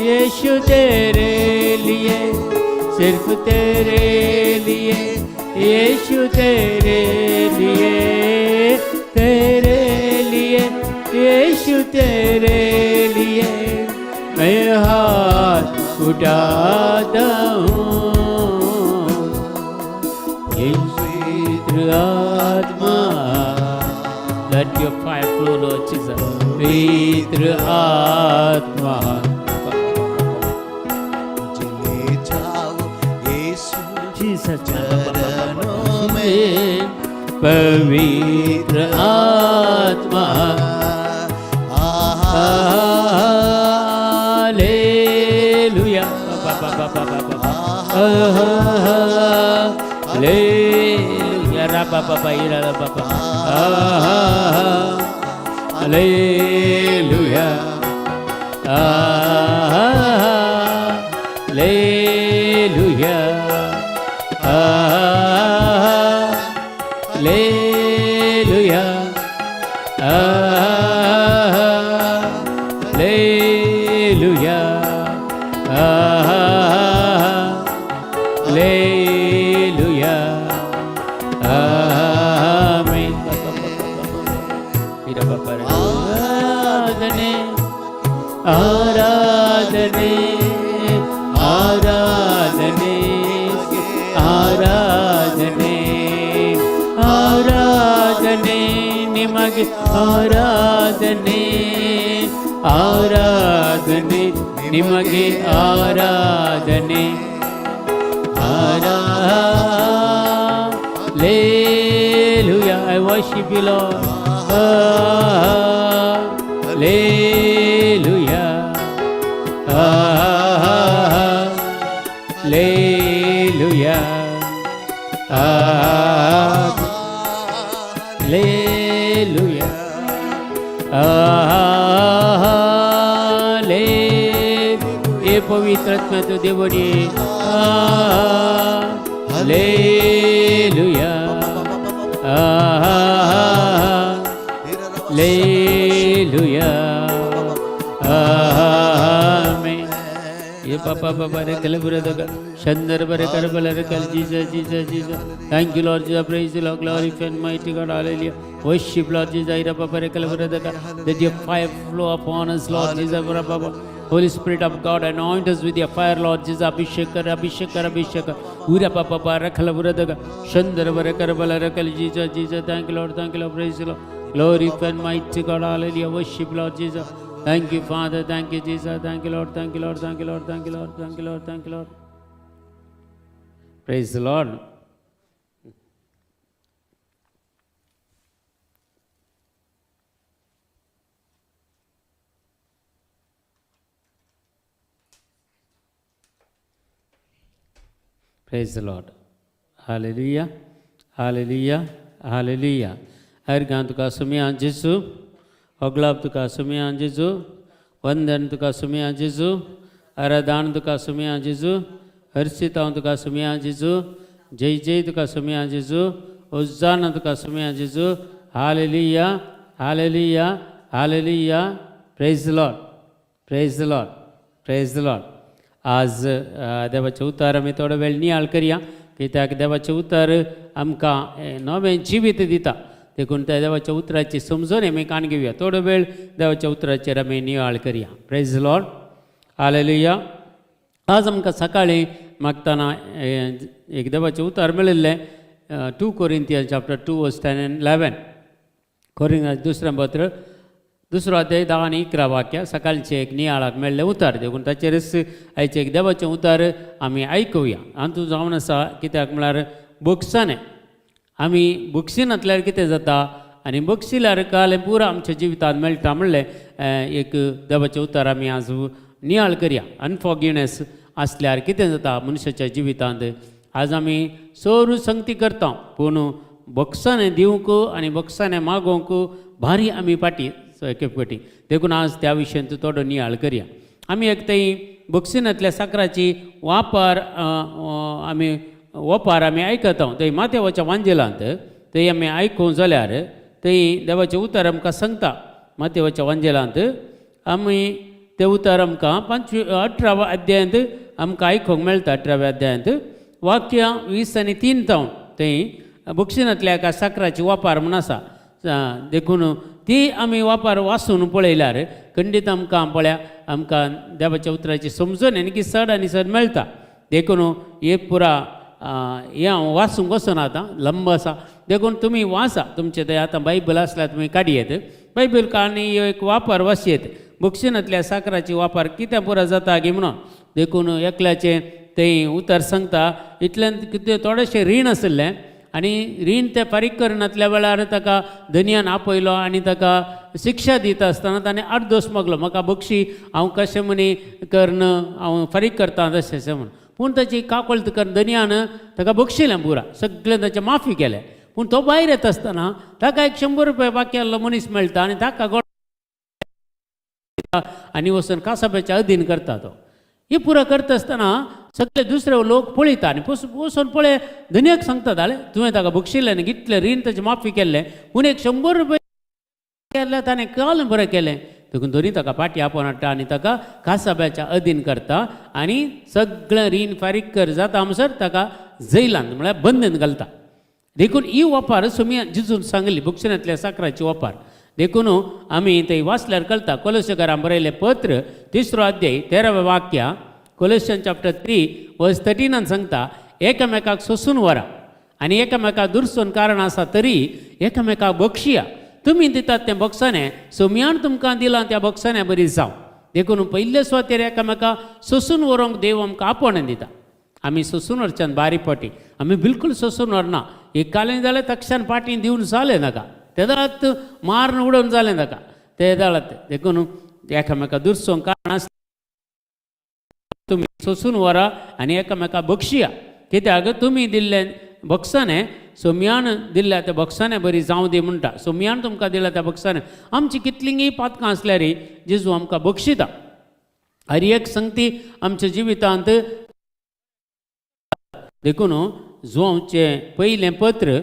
यीशु तेरे लिए, सिर्फ तेरे लिए यीशु तेरे लिए, तेरे लिए यीशु तेरे लिए मैं हाथ उठाता हूँ. पवित्र आत्मा. Let your fire flow, Lord Jesus. पवित्र आत्मा. मुझे ले जाओ यीशु Jesus. चरणों में, पवित्र आत्मा. आहा. हालेलुया. हालेलुया. रा बा बा बा इरा रा बा बा. Hallelujah. Hallelujah. Hallelujah. Hallelujah. Hallelujah. आमेन. आराधने आराधने आराधने ಆರಾಧನೆ ಆರಾಧನೆ ನಿಮಗೆ ಆರಾಧನೆ ಆರಾಧನೆ ನಿಮಗೆ ಆರಾಧನೆ. Hallelujah. I worship you, Lord. Hallelujah. Hallelujah. Hallelujah. Hallelujah. हे पवित्र आत्मा तू Dev.D. Hallelujah. Hallelujah. Amen. Ye papa papa re kalabura Chandar bare karabala re kal Jesus Jesus Jesus. Thank you Lord Jesus. Praise the Lord. Glorify and mighty God. Hallelujah. Worship Lord Jesus. Ira papa re kalabura That your fire flow upon us, Lord Jesus. Papa. Holy Spirit of God, anoint us with your fire, Lord Jesus. Abhishek, Abhishek, Abhishek. Ura papa para kalabura Chandar bare karabala re kal Jesus Jesus. Thank you Lord. Thank you Lord. Praise the Lord. Glorify and mighty God. Hallelujah. Worship Lord Jesus. Thank you, Father. Thank you, Jesus. Thank you, Lord. Thank you, Lord. Thank you, Lord. Thank you, Lord. Thank you, Lord. Thank you, Lord. Praise the Lord. Praise the Lord. Hallelujah. Hallelujah. Hallelujah. हर तुका सुमिया जेजू होगलाब तुका सुमिया जेजू वंदन तुका सुमिया जेजू आराधन तुका सुमिया जेजू हर्षितांव तुका सुमिया जेजू जय जय तुका सुमिया जेजू होजाना तुका सुमिया जेजू. Hallelujah. Hallelujah. Hallelujah. Praise the Lord. Praise the Lord. Praise the Lord. आज देवाचें उतर आमी थोडो वेळ नियाळ करया, कित्याक देवाचें उतर आमकां नवें जिवीत दिता. देखून त्या देवाच्या उतराची समजून आमी कान घेवया. थोडो वेळ देवाच्या उतराचेर आमी नियाळ करया. Praise Lord. हालेलुया. आज आमकां सकाळीं मागतना एक देवाचें उतर मेळिल्लें, 2 Corinthians chapter 2 verse 10 and 11. Corinthian दुसरें पत्र दुसरो अध्याय 10 आनी 11 वाक्य सकाळचें एक नियाळाक मेळ्ळें उतर. देखून ताचेरच आयचें एक देवाचें उतर आमी आयकुया. हातूंत जावन आसा कित्याक म्हळ्यार बक्षाणें आमी बक्षिनातल्यार कितें जाता आनी बक्षिल्यार काल पुरा आमच्या जिवितांत मेळटा म्हणलें एक देवाचें उतर आमी आज नियाळ करया. अनफॉर्गिवनेस आसल्यार कितें जाता मनशाच्या जिवितांत. आज आमी सोरू संगती करता, पूण बक्षाणें दिवंक आनी बक्षाणें मागोवंक भारी आमी फाटीं एके फावटी. देखून आज त्या विशयांत थोडो नियाळ करया. आमी एक थंय बक्षिनांतल्या साकराची वापर आमी ओपार आमी आयकता. थंय माथेवाच्या वांजेलांत थंय आमी आयकूंक जाल्यार थंय देवाचें उतर आमकां सांगता. माथेवाच्या वांजेलांत आमी तें उतर आमकां 18व्या अध्यायांत आमकां आयकूंक मेळटा. 18व्या अध्यायांत वाक्य 20 आनी 3 जावन थंय बक्षिनांतल्या एका साकराची वापार म्हूण आसा. देखून ती आमी वापार वाचून पळयल्यार खंडीत आमकां पळया आमकां देवाच्या उतराची समजून आनी की चड आनी चड मेळटा. देखून हे पुरा हें हांव वाचूंक वचना, आतां लंब आसा. देखून तुमी वाचा. तुमचें तें आतां बायबल आसल्यार तुमी काडयेत बायबल आनी एक वापर वाचयेत. बक्षिनांतल्या साकराची वापर कितें पुरा जाता गी म्हणून. देखून एकल्याचें थंय उतर सांगता, इतल्यान कितें थोडेशें रीण आशिल्लें आनी रीण तें फारीक करनातल्या वेळार ताका धनयान आपयलो आनी ताका शिक्षा दिता आसतना ताणें आडदोस मागलो, म्हाका बक्षी हांव कशें म्हणी करून हांव फारीक करता तशें अशें म्हण. पूण ताची काकळत करून धनयान ताका बक्षिलें पुरा सगळें ताचें माफी केलें. पूण तो भायर येता आसतना ताका एक 100 रुपया बाकी आहलो मनीस मेळटा आनी ताका गोड आनी वचून कासाब्याच्या अधीन करता. तो ही पुरा करता आसतना सगळे दुसरे लोक पळयता आनी वचून पळय धनयाक सांगता, जालें तुवें ताका बक्षिल्लें न्ही, कितलें रीण ताचें माफी केल्लें, पूण एक 100 रुपया केल्लें ताणें काल बरें केलें. देखून धनी ताका पाटी आपोवन हाडटा आनी ताका कासाब्याच्या अधीन करता आनी सगळें रीण फारीक कर जाता म्हणसर ताका जैलान म्हळ्यार बंदन घालता. देखून ही वापार सुमी जिजून सांगली बक्षिणांतल्या साकराची वापार. देखून आमी थंय वाचल्यार कळटा. कोलोसेकारान बरयलें पत्र 3 अध्याय 13व्या वाक्या, कोलोसियन चॅप्टर 3 वर्स 13 सांगता, एकामेकाक सोसून व्हरा आनी एकामेकाक दुरसून कारण आसा तरी एकामेकाक बक्षिया. तुमी दितात तें बक्षाणें सोमयान तुमकां दिलां त्या बक्षाण्या बरी जावं. देखून पयले सुवातेर एकामेकाक सोसून व्हरूंक देव आमकां आपोवणें दिता. आमी सोसून व्हरच्यान बारीक फावटी आमी बिलकूल सोसून व्हरना. एक कालें जालें तक्षण पाटी दिवन जालें नाका, ते दाळात मारून उडोवन जालें नाका ते दाळात. देखून एकामेका दुरसोंक कारण आसता तुमी सोसून व्हरा आनी एकामेका बक्षिया. कित्याक तुमी दिल्लें बक्षाणें सोमयान दिल्ल्या त्या बक्षाणें बरी जावं दी म्हणटा. सोमयान तुमकां दिल्या त्या बक्षाणें आमची कितलींय पातकां आसल्यार जेजू आमकां बक्षिता. हर एक संगती आमच्या जिवितांत. देखून जुवांवचें पयलें पत्र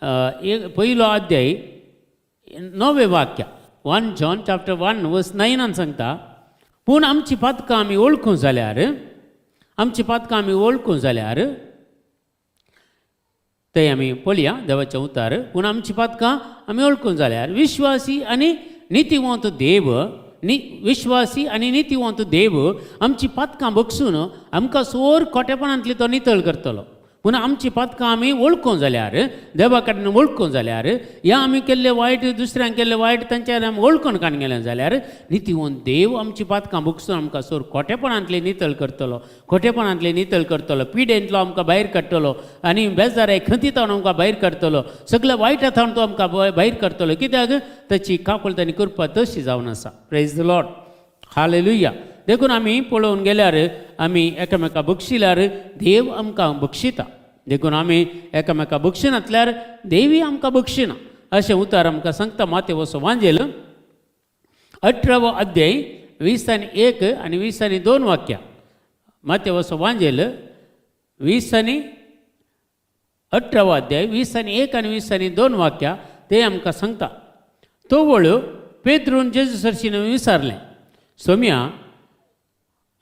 एक पयलो अध्याय णवें वाक्य, 1 John chapter 1 verse 9 सांगता, पूण आमची पातकां आमी वळखूं जाल्यार, आमची पातकां आमी वळखूं जाल्यार, थंय आमी पळया देवाचें उतार, पूण आमची पातकां आमी वळखूं जाल्यार विश्वासी आनी नितीवंत देव नि विश्वासी आनी नितीवंत देव आमची पातकां बगसून आमकां सोर खोटेपणांतली तो नितळ करतलो. पूण आमची पातकां आमी वळखूं जाल्यार, देवा कडेन वळखूं जाल्यार, या आमी केल्ले वायट, दुसऱ्यांक केल्ले वायट तांच्या आमी वळखून काडून गेले जाल्यार नितीवंत देव आमची पातकां बगसून आमकां सोर खोटेपणांतले नितळ करतलो, खोटेपणांतले नितळ करतलो, पिडेंतलो आमकां भायर काडटलो आनी बेजाराय खंती थावन आमकां भायर काडटलो, सगळ्या वायटा थावन तो आमकां भायर काडटलो, कित्याक ताची काकुळट आनी कृपा तशी जावन आसा. Praise the Lord, hallelujah. देखून आमी पळोवन गेल्यार आमी एकामेका बक्षिल्यार देव आमकां बक्षिता. देखून आमी एकामेका बक्षिनातल्यार देवी आमकां बक्षिना अशें उतार आमकां सांगता. मातेवसो वांजेल 18वो अध्याय 20 आनी 1 आनी 20 आनी 2 वाक्यां. मातेवसो वांजेल 20 आनी 18वो अध्याय 20 आनी 1 आनी 20 आनी 2 वाक्यां ते आमकां सांगता. तोवळ पेद्रून जेजू सरशीन विचारलें, सोम्या,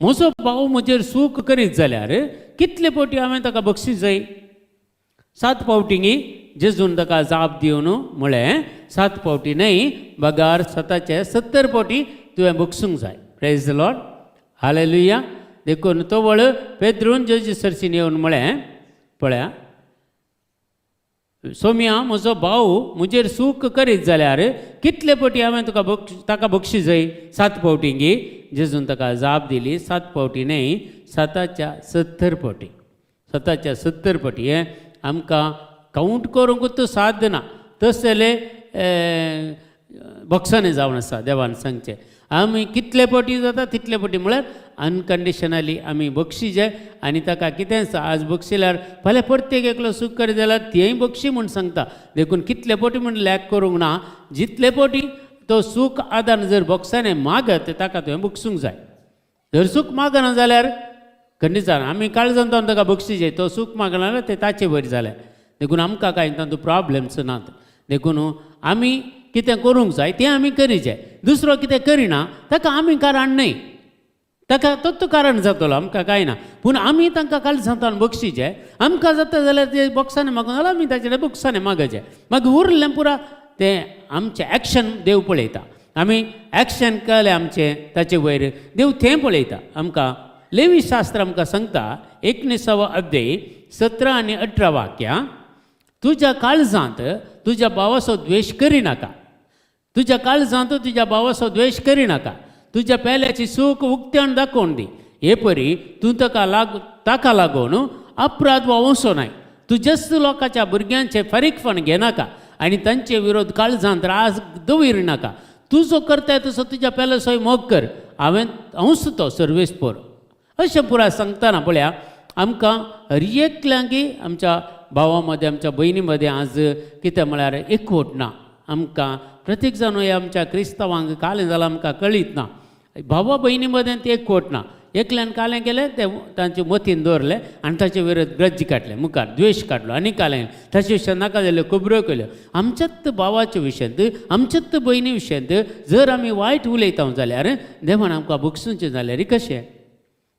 म्हजो भाव म्हजेर चूक करीत जाल्यार कितले फावटी हांवें ताका बक्षीस जाय? सात फावटी? जेजून ताका जाप दिवन म्हळें, सात फावटी न्हय, बगार स्वताचे 70 फावटी तुवें बक्षूंक जाय. Praise the Lord, hallelujah. देखून तोवळ पेद्रून जेजू सरशीन येवन म्हळें, पळया सोम्या, म्हजो भाव म्हजेर चूक करीत जाल्यार कितले फावटी हांवें तुका बक्ष ताका बक्षीस जाय? सात फावटी गी? जेजून ताका जाप दिली, सात फावटी न्हय, साताच्या 70 फावटी, साताच्या 70 फावटी. हें आमकां कावंट करूंकूच साध्य ना, तशें जाल्यार बक्षांनी जावन आसा. देवान सांगचें आमी कितले फावटी जाता तितले फावटी, म्हळ्यार अनकंडिशनली आमी बक्षीचे आनी ताका कितेंच आज बक्षिल्यार फाल्यां प्रत्येक एकलो चूक करीत जाल्यार तेंय बक्षी म्हूण सांगता. देखून कितले फावटी म्हूण लॅक करूंक ना, जितले फावटी तो चूक आदान जर बक्षाने मागत ताका तुवें बक्षूंक जाय. जर चूक मागना जाल्यार खंडीत जावन आमी काळजान ताका बक्षीचे, तो चूक मागना जाल्यार तें ताचे वयर जालें. देखून आमकां कांय तातूंत प्रॉब्लम्स नात. देखून आमी कितें करूंक जाय तें आमी करीचें. दुसरो कितें करिना ताका आमी कारण न्हय, ताका तोच कारण जातलो, आमकां कांय ना. पूण आमी तांकां काळजांतल्यान बक्षीचे. आमकां जाता जाल्यार ते बक्षांनी मागून जाल्यार आमी ताचे बक्षांनी मागचें. मागीर उरलें पुरा तें आमचें एक्शन देव पळयता. आमी एक्शन केलें आमचें ताचे वयर देव तें पळयता. आमकां लेवी शास्त्र आमकां सांगता, 19वो अध्याय 17 आनी 18 वाक्यां, तुज्या काळजांत तुज्या भावाचो द्वेश करिनाका, तुज्या काळजांत तुज्या भावाचो द्वेश करिनाका. तुज्या पेल्याची चूक उक्त्यान दाखोवन दी, हे परी तूं ताका लागून अपराध व्हांवचो नाय. तुज्याच लोकांच्या भुरग्यांचे फारीकपण घेनाका आनी तांचे विरोध काळजांत राग दवरिनाका. तूं जो करताय तसो तुज्या पेल्याचोय मोग कर, हांवें हांवच तो सर्वेस्पोर, अशें पुराय सांगतना पळया आमकां हर एकल्यांकी आमच्या भावा मदें, आमच्या भयणी मदें आज कितें म्हळ्यार एकवट ना. आमकां प्रत्येक जाण ह्या आमच्या क्रिस्तांवांक कालें जालां आमकां कळीत ना. भावा भयणी मदें तें एकवट ना. एकल्यान कालें केलें तें तांचे मतीन दवरलें आनी ताचे विरोध ग्रज्ज काडलें, मुखार द्वेश काडलो आनी कालें ताचे विशयान नाका जाल्ल्यो खबऱ्यो केल्यो. आमच्याच भावाच्या विशयांत, आमच्याच भयणी विशयांत जर आमी वायट उलयता जाल्यार देवान आमकां बक्षुचें जाल्यार कशें?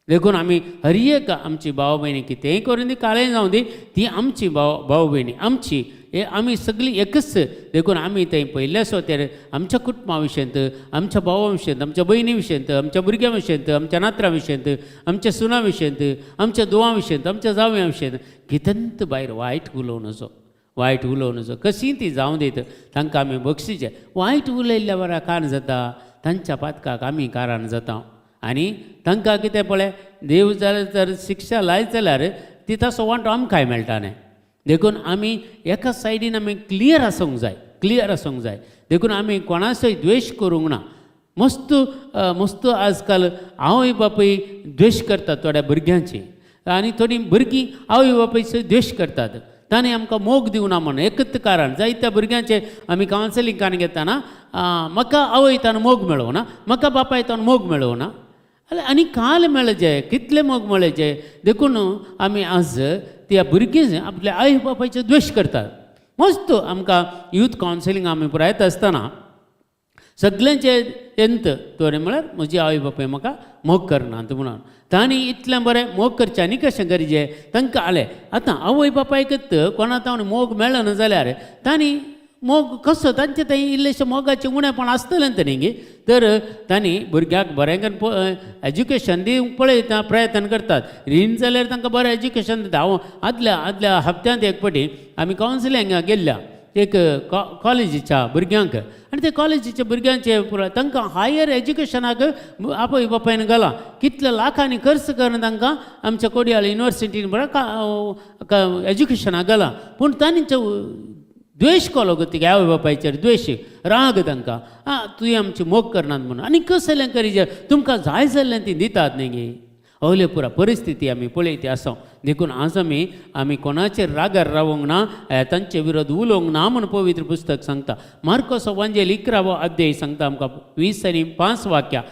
देखून आमी हर एक आमची भाव भयणी कितेंय करून दी, कालें जावं दी, ती आमची भाव भाव भयणी आमची, हे आमी सगळीं एकच. देखून आमी थंय पयल्या सुवातेर आमच्या कुटुंबा विशयांत, आमच्या भावा विशयांत, आमच्या भयणी विशयांत, आमच्या भुरग्यां विशयांत, आमच्या नातरां विशयांत, आमच्या सुनां विशयांत, आमच्या धुवां विशयांत, आमच्या जावयां विशयांत कितेंत भायर वायट उलोवं नजो, वायट उलोवं नजो. कशीं ती जावं दीत, तांकां आमी बक्षीचें. वायट उलयल्ल्या बऱ्या कारण जाता तांच्या पातकाक आमी कारण जाता आनी तांकां कितें पळय देव जाल्यार जर शिक्षा लायत जाल्यार ती ताचो वांटो आमकांय मेळटा न्ही. देखून आमी एका सायडीन आमी क्लियर आसूंक जाय, क्लियर आसूंक जाय. देखून आमी कोणाचोय द्वेश करूंक ना. मस्त मस्त आजकाल आवय बापूय द्वेश करतात थोड्या भुरग्यांची आनी थोडीं भुरगीं आवय बापायचो द्वेश करतात, ताणें आमकां मोग दिवना म्हणून एकच कारण. जायत्या भुरग्यांचे आमी कावन्सिलींग काडून घेतना, म्हाका आवयतान मोग मेळोना, म्हाका बापायतान मोग मेळोना. आनी काल मेळचे कितले मोग मेळचे? देखून आमी आज त्या भुरगीं आपल्या आई बापायचो द्वेश करतात. मस्त आमकां यूथ कावन्सिलींग आमी पुरायत आसतना सगल्यांचे तेंत तोरें म्हळ्यार म्हजी आवय बापूय म्हाका मोग करनात म्हणून तांणी इतलें बरें मोग करचें आनी कशें गरजें तांकां आलें. आतां आवय बापायकच कोणा तावन मोग मेळना जाल्यार तांणी मोग कसो तांचे थंय इल्लेशें मोगाचें उणेपण आसतलें तरी गी, तर तांणी भुरग्याक बरें करून एज्युकेशन दिवंक पळयता प्रयत्न करतात. रीण जाल्यार तांकां बरें एज्युकेशन दिता. हांव आदल्या आदल्या हप्त्यांत एक फावटी आमी कावन्सिलिंगाक गेल्ल्या एक कॉलेजीच्या भुरग्यांक, आनी ते कॉलेजीच्या भुरग्यांचे पुराय तांकां हायर एज्युकेशनाक आवय बापायन घालां, कितल्या लाखांनी खर्च करून तांकां आमच्या कोडियाल युनिवर्सिटीन बरें एज्युकेशनाक घालां. पूण तांचे द्वेश कोलो गो तिगे आवय बापायचेर द्वेश राग तांकां, आं तुवें आमची मोग करनात म्हणून आनी कसलें करीजे तुमकां जाय जाल्लें ती दितात न्ही गे. अवले पुरा परिस्थिती आमी पळयती आसा. देखून आज आमी आमी कोणाचेर रागार रावंक ना, तांचे विरोध उलोवंक ना म्हूण पवित्र पुस्तक सांगता. मार्कोस वांजेल 11वो अध्याय सांगता आमकां 20 आनी 5 वाक्या,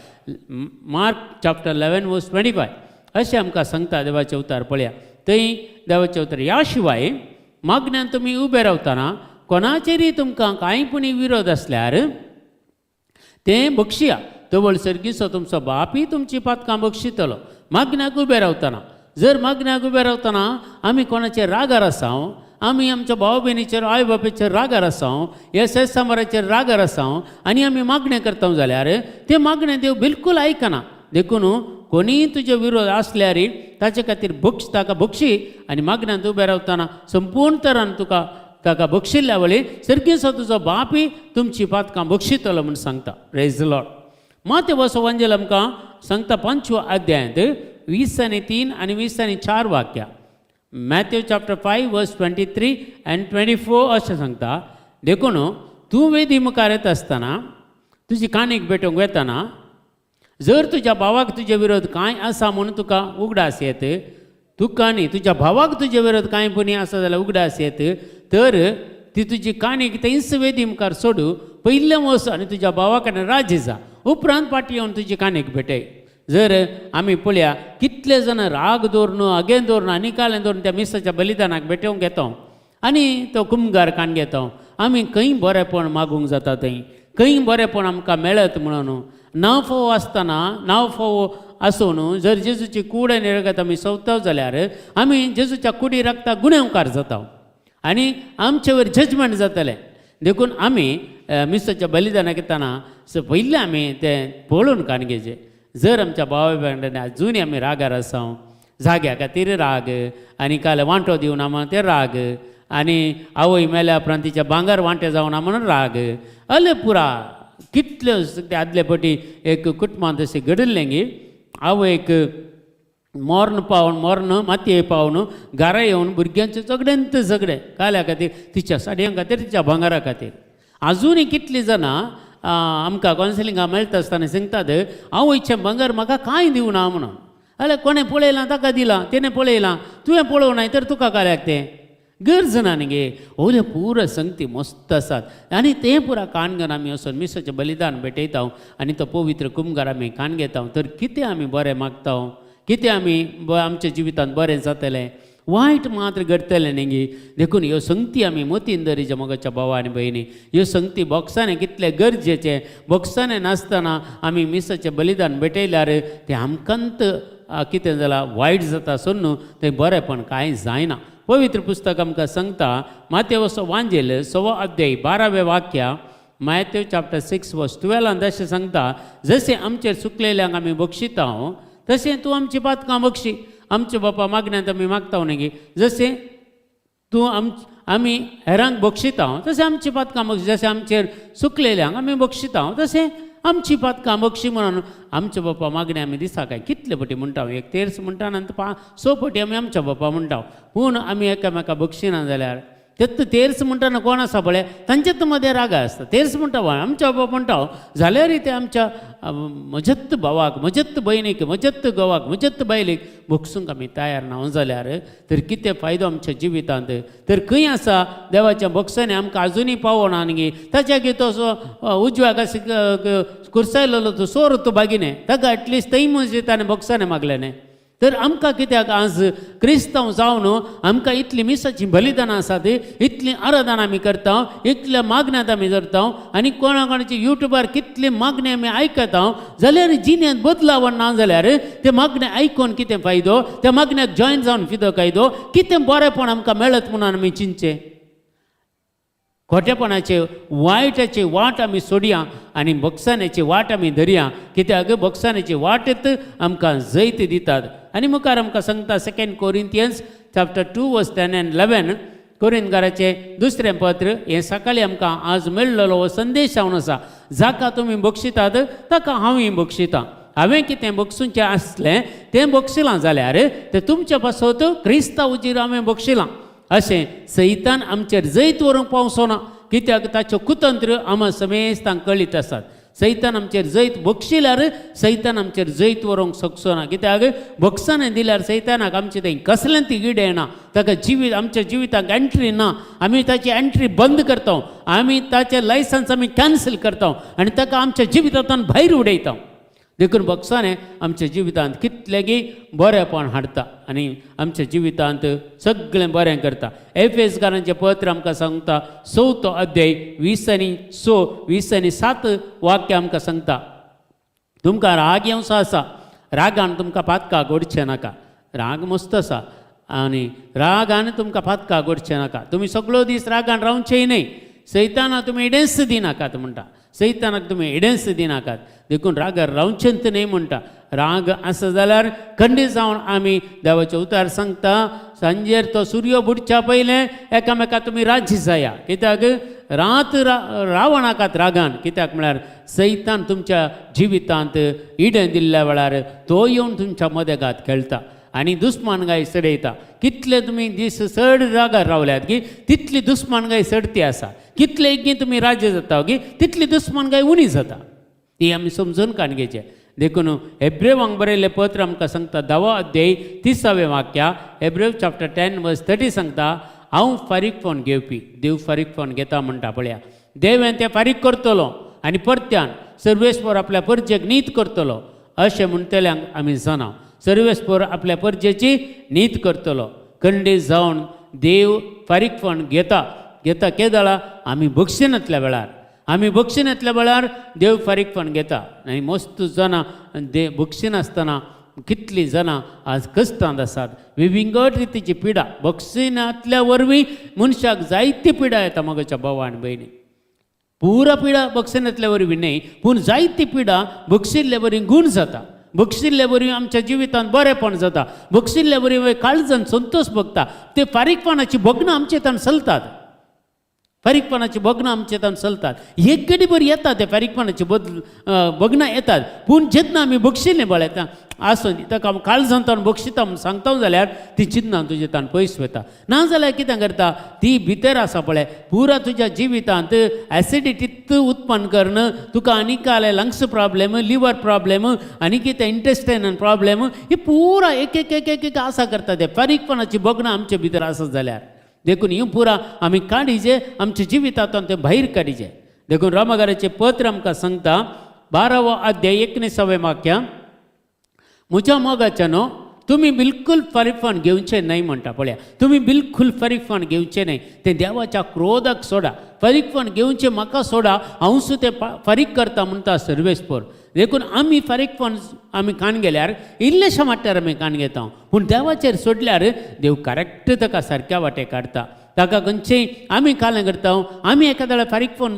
मार्क चॅप्टर 11 वर्स 25 अशें आमकां सांगता देवाचें उतार पळया. थंय देवाचें उतार ह्या शिवाय मागण्यान तुमी उबे रावतना कोणाचेरय तुमकां कांय पुणी विरोध आसल्यार तें बक्षिया, तवळ सर्गीचो तुमचो बापूय तुमची पातकां बक्षितलो. मागण्याक उबे रावतना, जर मागण्याक उबे रावतना आमी कोणाचेर रागार आसा, आमी आमच्या भाव भयणीचेर आवय बापायचेर रागार आसा, ह्या सेसामाराचेर रागार आसा आनी आमी मागणें करता जाल्यार तें मागणें देव बिलकूल आयकना. देखून कोणीय तुजे विरोध आसल्यार ताचे खातीर बक्ष ताका बक्षी आनी मागण्यांत उबे रावतना संपूर्ण तरान तुका ताका बक्षिल्ल्या वळी सर्गेचो तुजो बापूय तुमची पातकां बक्षितलो म्हूण सांगता. Praise the lord. मातेवसो वांजेल आमकां सांगता 5व्या अध्यायांत 20 आनी 3 आनी 20 आनी 4 वाक्या, मॅथ्यू चॅप्टर 5 वर्स 23 आनी 24 अशें सांगता. देखून तूं वेदी मुखार येता आसतना तुजी काणीक भेटोवंक वेतना जर तुज्या भावाक तुजे विरोध कांय आसा म्हणून तुका उगडास येत, तुका न्ही तुज्या भावाक तुजे विरोध कांय पुणी आसा जाल्यार उगडास येत, तर ती तुजी काणीक थंयच वेदी मुखार सोडू, पयलें वच आनी तुज्या भावा कडेन राजी जा, उपरांत फाटीं येवन तुजी काणीक भेटय. जर आमी पळया कितले जाण राग दवरून अगेन दवरून आनी कालें दवरून त्या मिसाच्या बलिदानाक भेटोवंक येता आनी तो कुमगार काण घेता. आमी खंय बरेंपण मागूंक जाता, थंय खंय बरेंपण आमकां मेळत म्हणून नांव फोव आसतना नांव फोव आसून जर जेजूची कूड आनी रगत आमी सोदता जाल्यार आमी जेजूच्या कुडी रगता गुन्यांवकार जाता आनी आमचे वयर जजमेंट जातलें. देखून आमी मिसाच्या बलिदानाक येतना पयलें आमी तें पळोवन काण घेवचें. जर आमच्या भाव भयणांनी अजुनूय आमी रागार आसा, जाग्या खातीर राग आनी काल वांटो दिवना म्हणून ते राग, आनी आवय मेल्या उपरांत तिच्या भांगर वांटे जावना म्हणून राग, अले पुरा कितल्यो ते आदले पटी एक कुटुंबांत अशें घडिल्लें गी आवयक मर्ण पावन मर्ण मातये पावन घरा येवन भुरग्यांचें झगडेंत झगडें काल्या खातीर, तिच्या साडयां खातीर, तिच्या भांगरा खातीर. आजुनूय कितलीं जाणां आमकां कावन्सिलिंगाक मेळटा आसतना सांगतात आवयचें भांगर म्हाका कांय दिवना म्हणून. जाल्यार कोणें पळयलां ताका दिलां, तेणें पळयलां, तुवें पळोवं नाय तर तुका काल्याक तें गरज ना न्ही गे. ओले पुरा संगती मस्त आसात आनी तें पुरा कान घेवन आमी वचून मिसाचें बलिदान भेटयता आनी तो पवित्र कुमगार आमी कान घेता, तर कितें आमी बरें मागता, कितें आमी आमच्या जिवितांत बरें जातलें, वायट मात्र घडटलें न्ही गे. देखून ह्यो संगती आमी मतीन दवरिच्या मोगाच्या भावा आनी भयणी. ह्यो संगती बोक्सांनी कितलें गरजेचें, बोक्सांनी नासतना आमी मिसाचें बलिदान भेटयल्यार तें आमकांत कितें जालां वायट जाता सोडून तें बरेंपण कांय जायना. पवित्र पुस्तक आमकां सांगता मातेवसो वांजेल 6वो अध्याय 12वें वाक्य, मॅथ्यू चॅप्टर 6 वर्स 12 अशें सांगता, जशें आमचेर चुकलेल्यांक आमी बक्षिता तशें तूं आमची पातकां बक्षी. आमचे बापा मागण्यांत आमी मागता न्ही गे, जशें तूं आमी हेरांक बक्षिता तशें आमची पातकां बक्षी, जशें आमचेर चुकलेल्यांक आमी बक्षिता तशें आमची पातकां बक्षी म्हणून आमच्या बापा मागणें आमी दिसा काय कितले पटी म्हणटा, एक तेर्स म्हणटा नंतर 5-6 पटी आमी आमच्या बापा म्हणटा. पूण आमी एकामेका बक्षिना जाल्यार तेत तेर्स म्हणटाना कोण आसा पळय तांचेच मदें राग आसता. तेर्स म्हणटा आमच्या बाबा म्हणटा जाल्यारय ते आमच्या म्हजेच भावाक, म्हजेच भयणीक, म्हजेच घोवाक, म्हजेच बायलेक बक्षूंक आमी तयार ना जाल्यार तर कितें फायदो आमच्या जिवितांत. तर खंय आसा देवाच्या बक्षांनी आमकां आजुनूय पावना न्ही. ताच्या तो असो उजव्याक अशें कुर्सायलेलो तो सोर तो बागिने ताका एटलिस्ट थंय म्हणजे ताणें बक्षांनी मागलें न्ही. तर आमकां कित्याक आज क्रिस्तांव जावन आमकां इतलीं मिसाचीं बलिदानां आसात, इतलीं आराधना आमी करता, इतल्या मागण्यांत आमी धरता आनी कोणा कोणाचे युट्यूबार कितली मागणी आमी आयकता, जाल्यार जिणेंत बदलाव ना जाल्यार ते मागणें आयकून कितें फायदो, त्या मागण्याक जॉयन जावन कितें फायदो, कितें बरेंपण आमकां मेळत म्हणून आमी चिंतचें. खोटेपणाचे वायटाची वाट आमी सोडया आनी बक्षाण्याची वाट आमी धरया, कित्याक बक्षाण्याची वाटेत आमकां जैत दितात. आनी मुखार आमकां सांगता Second Corinthians chapter 2 verse 10 and 11, कोरिंतकाराचें दुसरें पत्र. हें सकाळीं आमकां आज मेळ्ळलो हो संदेश जावन आसा. जाका तुमी बक्षितात ताका हांवूय बक्षितां. हांवें कितें बक्षुचें आसलें तें बक्षिलां जाल्यार तें तुमचे पासत क्रिस्ता उजीर हांवें बक्षिलां. अशें सैतान आमचेर जैत व्हरूंक पावचो ना, कित्याक ताच्यो कुतंत्र आमा समेस्तांक कळीत आसात. सैतान आमचेर जैत बक्षिल्यार सैतान आमचेर जैत व्हरूंक शकचो ना, कित्याक बक्षाने दिल्यार सैतानाक आमचे थंय कसलें ती गिडें येना. ताका जिवीत आमच्या जिविताक एंट्री ना. आमी ताची एंट्री बंद करता, आमी ताचें लायसन्स आमी कॅन्सल करता आनी ताका आमच्या जिवितांतल्यान भायर उडयता. देखून बक्षाने आमच्या जिवितांत कितलेगी बरेंपण हाडटा आनी आमच्या जिवितांत सगळें बरें करता. एफेसकारांचें पत्र आमकां सांगता, चवथो अध्याय 20 आनी 6, 20 आनी 7 वाक्य आमकां सांगता, तुमकां राग येवचो आसा, रागान तुमकां पातकां घडचें नाका. राग मस्त आसा आनी रागान तुमकां पातकां घडचें नाका. तुमी सगळो दीस रागान रावचेय न्हय. सैताना तुमी इडेंस दिनाकात म्हणटा. सैतानाक तुमी इडेंस दिनाकात. देखून रागार रावचेंत न्हय म्हणटा. राग आसा जाल्यार खंडीत जावन आमी देवाचें उतार सांगता, सांजेर तो सुर्यो बुडच्या पयलें एकामेका तुमी राजी जाया, कित्याक रात रावनाकात रागान. कित्याक म्हळ्यार सैतान तुमच्या जिवितांत इडें दिल्ल्या वेळार तो येवन तुमच्या मदेगात खेळटा आनी दुस्मानगाय चडयता. कितले तुमी दीस चड रागार रावल्यात की तितली दुस्मानगाय चडती आसा. कितले की तुमी राज्य जाता की तितली दुस्मानगाय उणी जाता. ती आमी समजून काण घेवचें. देखून एब्रेवांक बरयल्लें पत्र आमकां सांगता, धावो अध्याय 30वें वाक्या, एब्रेव चॅप्टर 10 वर्स 30 सांगता, हांव फारीकपण घेवपी. देव फारीकपण घेता म्हणटा. पळया, देव तें फारीक करतलो आनी परत्यान सर्वेस्पर आपल्या परजेक नीत करतलो अशें म्हणटल्यांक आमी जाणा. सर्वेस्पर आपल्या परजेची नीत करतलो. खंडीत जावन देव फारीकपण घेता. घेता केदळा? आमी बक्षिनातल्या वेळार. आमी बक्षिनातल्या वेळार देव फारीकपण घेता. आनी मस्त जाणां दे बक्षिनासतना कितलीं जाणां आज कश्टांत आसात. विविंगड रितीची पिडा बक्षिनातल्या वरवीं मनशाक जायती पिडा येता. मगच्या भाव आनी भयणी, पुरा पिडा बक्षिनातल्या वरवीं न्हय, पूण जायती पिडा बक्षिल्ले वरवीं गूण जाता. बक्षिल्ले वरवीं आमच्या जिवितांत बरेंपण जाता. बक्षिल्ले वरवीं काळजान संतोष भोगता. ते फारीकपणाची भोगणां आमचे तान चलतात. फारीकपणाची भोगणां आमचे तान चलतात. एक घडी बरी येता ते फारीकपणाची बदल भोगणां येतात, पूण जेन्ना आमी बक्षिल्लें पळयता आसूं दी, ताका काळजान ताण बक्षिता म्हूण सांगता जाल्यार ती चिन्नां तुजे तान पयस वता. ना जाल्यार कितें करता, ती भितर आसा पळय, पुरा तुज्या जिवितांत एसिडिटी उत्पन्न करून तुका आनी काले लंग्स प्रॉब्लेम, लिवर प्रॉब्लेम आनी कितें इंटेस्टायनल प्रॉब्लेम, ही पुरा एक एक एक एक एक आसा करता ते फारीकपणाची भोगणां आमचे भितर आसत जाल्यार. देखून ही पुरा आमी काडीजे, आमच्या जिवितांतल्यान तें भायर काडीजे. देखून रोमागाराचें पत्र आमकां सांगता, 12वो अध्याय 19वें वाक्य, म्हज्या मोगाच्यानो, तुमी बिलकुल फारीकपण घेवचें न्हय म्हणटा. पळया, तुमी बिलकुल फारीकपण घेवचें न्हय, तें देवाच्या क्रोधाक सोडा. फारीकपण घेवचें म्हाका सोडा, हांव सुद्दां तें फारीक करता म्हणटा सर्वेस्पर. देखून आमी फारीकपण आमी कान गेल्यार इल्लेशा वाट्यार आमी कान घेता, पूण देवाचेर सोडल्यार देव करेक्ट ताका सारक्या वाटे काडटा. ताका खंयचेय आमी कालें करता, आमी एखाद्या वेळार फारीकपण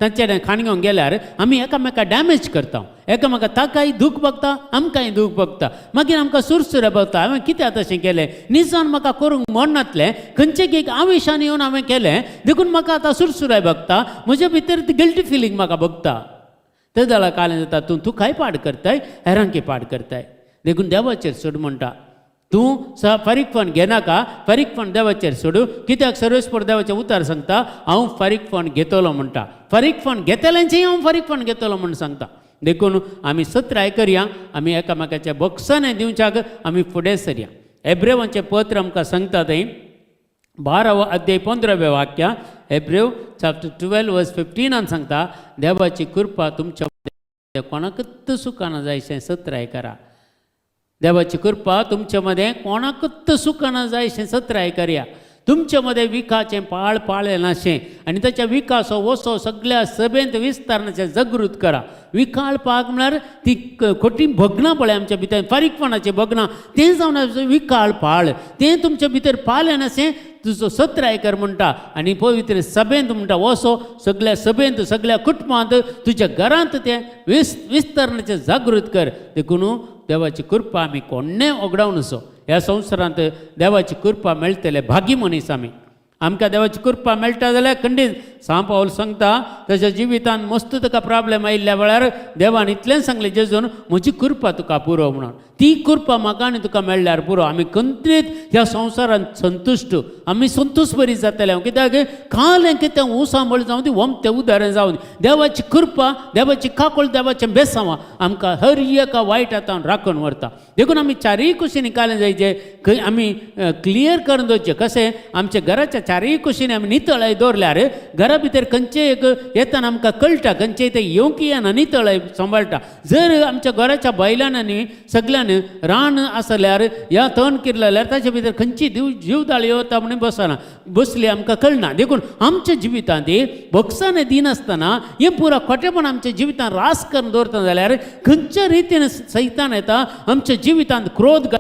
तांचे खाण घेवन गेल्यार आमी एकामेका डॅमेज करता. एकामेका ताकाय दूख भोगता, आमकांय दूख भोगता. मागीर आमकां सुरसुरे भोगता, हांवें कित्याक तशें केलें? निजान म्हाका करूंक मोडनातलें, खंयचे एक आवेशान येवन हांवें केलें, देखून म्हाका आतां सुरसुरे भोगता. म्हज्या भितर ती गिल्टी फिलींग म्हाका भोगता. ते जाल्यार कालें जाता, तूं तुकाय पाड करताय, हेरांकी पाड करताय. देखून देवाचेर सोड म्हणटा. तूं फारीकपण घेनाका, फारीकपण देवाचेर सोडू, कित्याक सर्वेस्पर देवाचें उतार सांगता, हांव फारीकपण घेतलो म्हणटा. फारीकपण घेतल्यांचें हांव फारीकपण घेतलो म्हूण सांगता. देखून आमी सत्राय करया, आमी एकामेकाच्या बक्षाने दिवच्याक आमी फुडें सरया. एब्रेवांचें पत्र आमकां सांगता थंय 12वो अध्याय 15वें वाक्य, एब्रेव चॅप्टर 12 वर्स 15 सांगता, देवाची कृपा तुमच्या कोणाकच सुखाना जायशें सत्राय करा. देवाची कृपा तुमचे मदें कोणाकूच सुकना जाय अशें सत्राय करया. तुमचे मदें विखाचें पाळ पाळें नाशें आनी ताच्या विकासो वसो सगळ्या सभेंत विस्तारणाचें जागृत करा. विखाळ पाक म्हळ्यार ती खोटी भगणां पळय आमच्या भितर, फारीकपणाचीं भगणां, तें जावन विखाळ पाळ, तें तुमच्या भितर पाळें नाशें तुजो सत्राय कर म्हणटा. आनी पवित्र सभेंत म्हणटा वसो सगळ्या सभेंत सगळ्या कुटुंबांत तुज्या घरांत तें विस्तरणाचें जागृत कर. देखून देवाची कृपा आमी कोण्णें ओगडावन असो ह्या संवसारांत देवाची कृपा मेळटले भागी मनीस आमी. आमकां देवाची कृपा मेळटा जाल्यार खंडीत सांव पावल सांगता ताच्या जिवितांत मस्त ताका प्रॉब्लेम आयिल्ल्या वेळार देवान इतलें सांगलें जेजून म्हजी कृपा तुका पुरो म्हणून. ती कृपा म्हाका आनी तुका मेळ्ळ्यार पुरो. आमी खंतीत ह्या संवसारांत संतुश्ट, आमी संतोश बरी जातले. कित्याक काल कितें उसांबळ जावं ती वमतें उदाहरण जावन देवाची कृपा, देवाची काकूळ, देवाचें बेसांव आमकां हर एका वायट आतां राखून व्हरता. देखून आमी चारूय कुशींनी कालें जायचे, खंय आमी क्लियर करून दवरचें. कशें आमच्या घराच्या चारूय कुशींनी आमी नितळाय दवरल्यार घरा भितर खंयचें एक येतना आमकां कळटा, खंयचें तें येवंक येना, नितळाय सांबाळटा. जर आमच्या घराच्या बायलान आनी सगल्यान रान आसल्यार या तण किरलें जाल्यार ताचे भितर खंयची जीवदाळी वता म्हणून बसना, बसली आमकां कळना. देखून आमच्या जिवितांत भोगसाने दिनासतना हें पुरा खोटेपण आमच्या जिवितांत रास करून दवरता जाल्यार खंयच्या रितीन सैतान येता आमच्या जिवितांत क्रोध.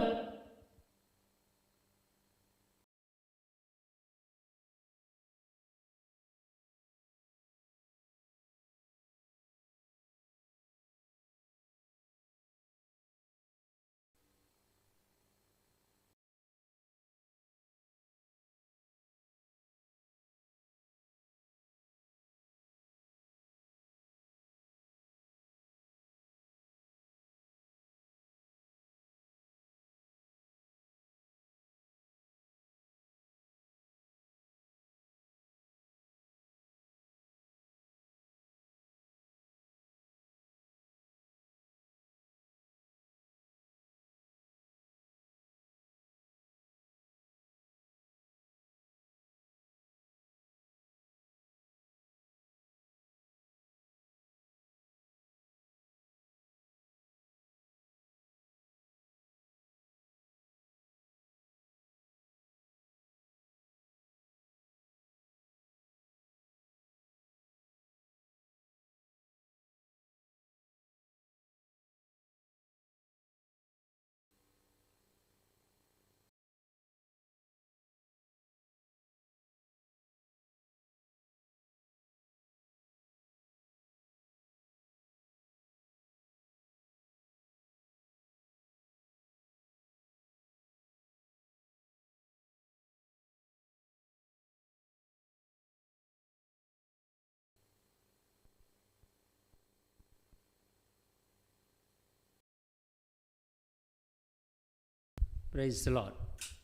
Praise the Lord.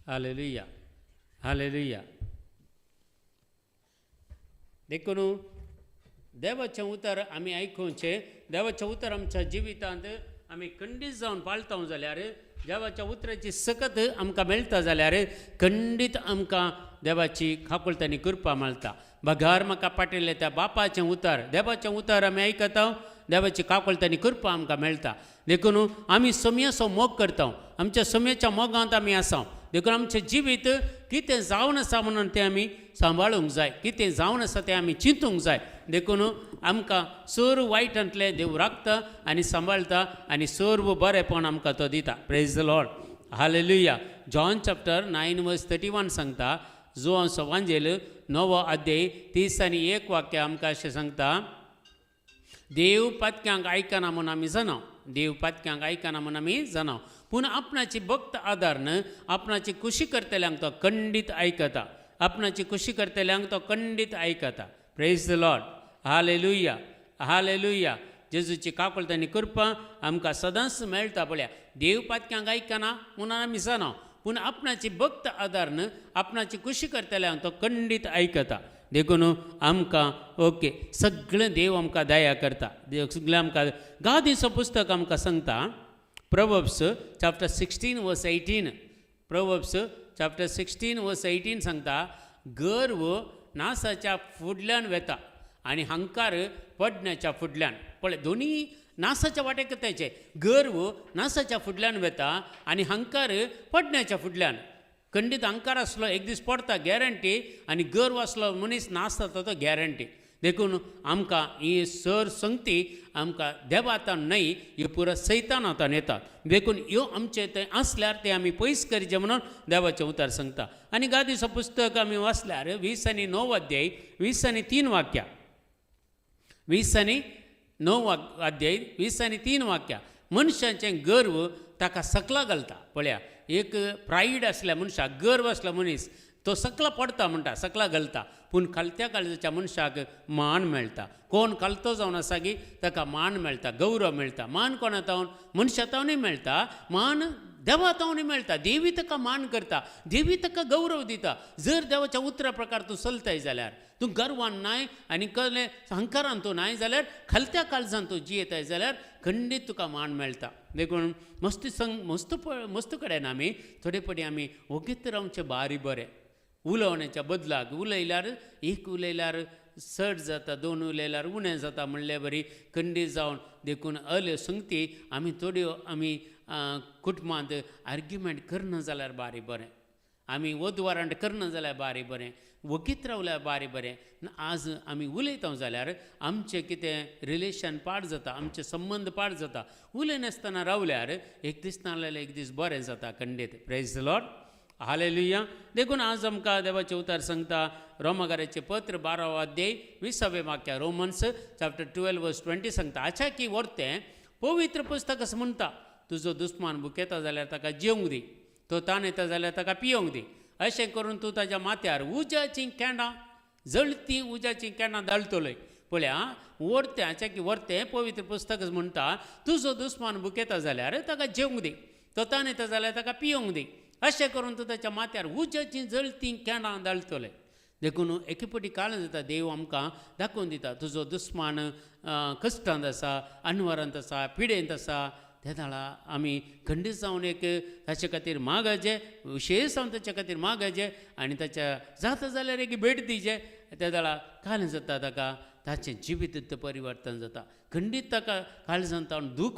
Hallelujah. Hallelujah. देखून देवाचें उतर आमी आयकुचें. देवाचें उतर आमच्या जिवितांत आमी खंडीत जावन पाळता जाल्यार, देवाच्या उतराची सकत आमकां मेळटा जाल्यार खंडीत आमकां देवाची काकुळट आनी कृपा मेळटा. बघार म्हाका पाटिल्लें त्या बापाचें उतर, देवाचें उतर आमी आयकता, देवाची काकुळट आनी कृपा आमकां मेळटा. देखून आमी सम्याचो मोग करता, आमच्या सम्याच्या मोगांत आमी आसा. देखून आमचें जिवीत कितें जावन आसा म्हणून तें आमी सांबाळूंक जाय, कितें जावन आसा तें आमी चिंतूंक जाय. देखून आमकां सर्व वायटांतलें देव राखता आनी सांबाळटा आनी सर्व बरेंपण आमकां तो दिता. Praise the Lord. Hallelujah. John chapter 9 verse 31 सांगता, जुवांचो वांजेल 9 अध्याय 31 वाक्य आमकां अशें सांगता, देव पातक्यांक आयकना म्हूण आमी जाणाव, देव पातक्यांक आयकना म्हूण आमी जाणाव, पूण आपणाची भक्त आदार आपणाची खुशी करतल्यांक तो खंडीत आयकता, आपणाची खुशी करतल्यांक तो खंडीत आयकता. Praise the Lord. Hallelujah. Hallelujah. जेजूची काकुळट आनी कृपा आमकां सदांच मेळटा. पळया, देव पातक्यांक आयकना म्हणून आमी जाणाव, पूण आपणाची भक्त आदार आपणाची खुशी करतल्यांक तो खंडीत आयकता. देखून आमकां ओके सगळें देव आमकां दया करता, देव सगळें आमकां. गादीचो पुस्तक आमकां सांगता, Proverbs chapter 16 verse 18, Proverbs chapter 16 verse 18 सांगता, गर्व नासाच्या फुडल्यान वेता आनी हंकार पडण्याच्या फुडल्यान. पळय, दोनी नासाच्या वाटेक तेचे गर्व नासाच्या फुडल्यान वेता आनी हंकार पडण्याच्या फुडल्यान. खंडीत हंकार आसलो एक दीस पडटा गॅरंटी, आनी गर्व आसलो मनीस नास जाता तो गॅरंटी. देखून आमकां ही सर संगती आमकां देवातान न्हय, ह्यो पुरो सैतान हातान येता. देखून ह्यो आमचे थंय आसल्यार ते आमी पयस करचे म्हणून देवाचें उतार सांगता. आनी गादीचो पुस्तक आमी वाचल्यार 20 आनी 9 अध्याय 20 आनी 3 वाक्यां, 20 आनी 9 अध्याय 20 आनी 3 वाक्यां, मनशाचें गर्व ताका सकला घालता. पळया, एक प्रायड आसल्या मनशाक, गर्व आसल्या मनीस तो सकला पडटा म्हणटा, सकला घालता, पूण खालत्या काळजाच्या मनशाक मान मेळटा. कोण खालतो जावन आसा की ताका मान मेळटा, गौरव मेळटा. मान कोणा तावन? मनशा तावनूय मेळटा, मान देवा तावनूय मेळटा. देवी ताका मान करता, देवी ताका गौरव दिता. जर देवाच्या उतरा प्रकार तूं चलताय जाल्यार, तूं गर्वान नाय आनी कसलें हंकारान तूं नाय जाल्यार, खालत्या काळजान तूं जियेताय जाल्यार खंडीत तुका मान मेळटा. देखून मस्त संग मस्त मस्त कडेन आमी थोडे पटी आमी ओगीत रावचें बारी बरें. उलोवण्याच्या बदलाक उलयल्यार एक उलयल्यार चड जाता, 2 उलयल्यार उणें जाता म्हणले बरी खंडीत जावन. देखून अल्यो संगती आमी थोड्यो आमी कुटुंबांत आर्ग्युमेंट करना जाल्यार बारी बरें, आमी वधवारांट करना जाल्यार बारी बरें, वगीत रावल्यार बारी बरें. आज आमी उलयता जाल्यार आमचें कितें रिलेशन पाड जाता, आमचे संबंद पाड जाता. उलयनासतना रावल्यार एक दीस नाल्यार एक दीस बरें जाता खंडीत. प्रेज the Lord, hallelujah. देखून आज आमकां देवाचें उतार सांगता रोमागाराचें पत्र 12 अध्याय 20 वाक्या, रोमन्स चॅप्टर 12 वर्स 20 सांगता, आछा की वर्तें पवित्र पुस्तक अशें म्हणटा, तुजो दुस्मान भुकेता जाल्यार ताका जेवंक दी, तो ताण येता जाल्यार ताका पियोंक दी, अशें करून तूं ताज्या माथ्यार उज्याचीं केंडां, जळतीं उज्याचीं केंडां दाळटलोय. पळया, वर्तें आछा की वर्तें पवित्र पुस्तक म्हणटा, तुजो दुस्मान भुकेता जाल्यार ताका जेवंक दी, तो ताण येता जाल्यार ताका पियोंक दी, अशें करून तूं ताच्या माथ्यार उज्याचीं जळतीं केंडां दाळटले. देखून एके पटी काळ जाता देव आमकां दाखोवन दिता, तुजो दुस्मान कश्टांत आसा, अनवरांत आसा, पिडेंत आसा, ते दाळा आमी खंडीत जावन एक ताचे खातीर मागाचें, विशेश जावन ताच्या खातीर मागाचें आनी ताच्या जाता जाल्यार एक भेट दिवचें. त्या दाळा काल जाता ताका ताचें जिवीत परिवर्तन जाता. खंडीत ताका काळजान तावन दूख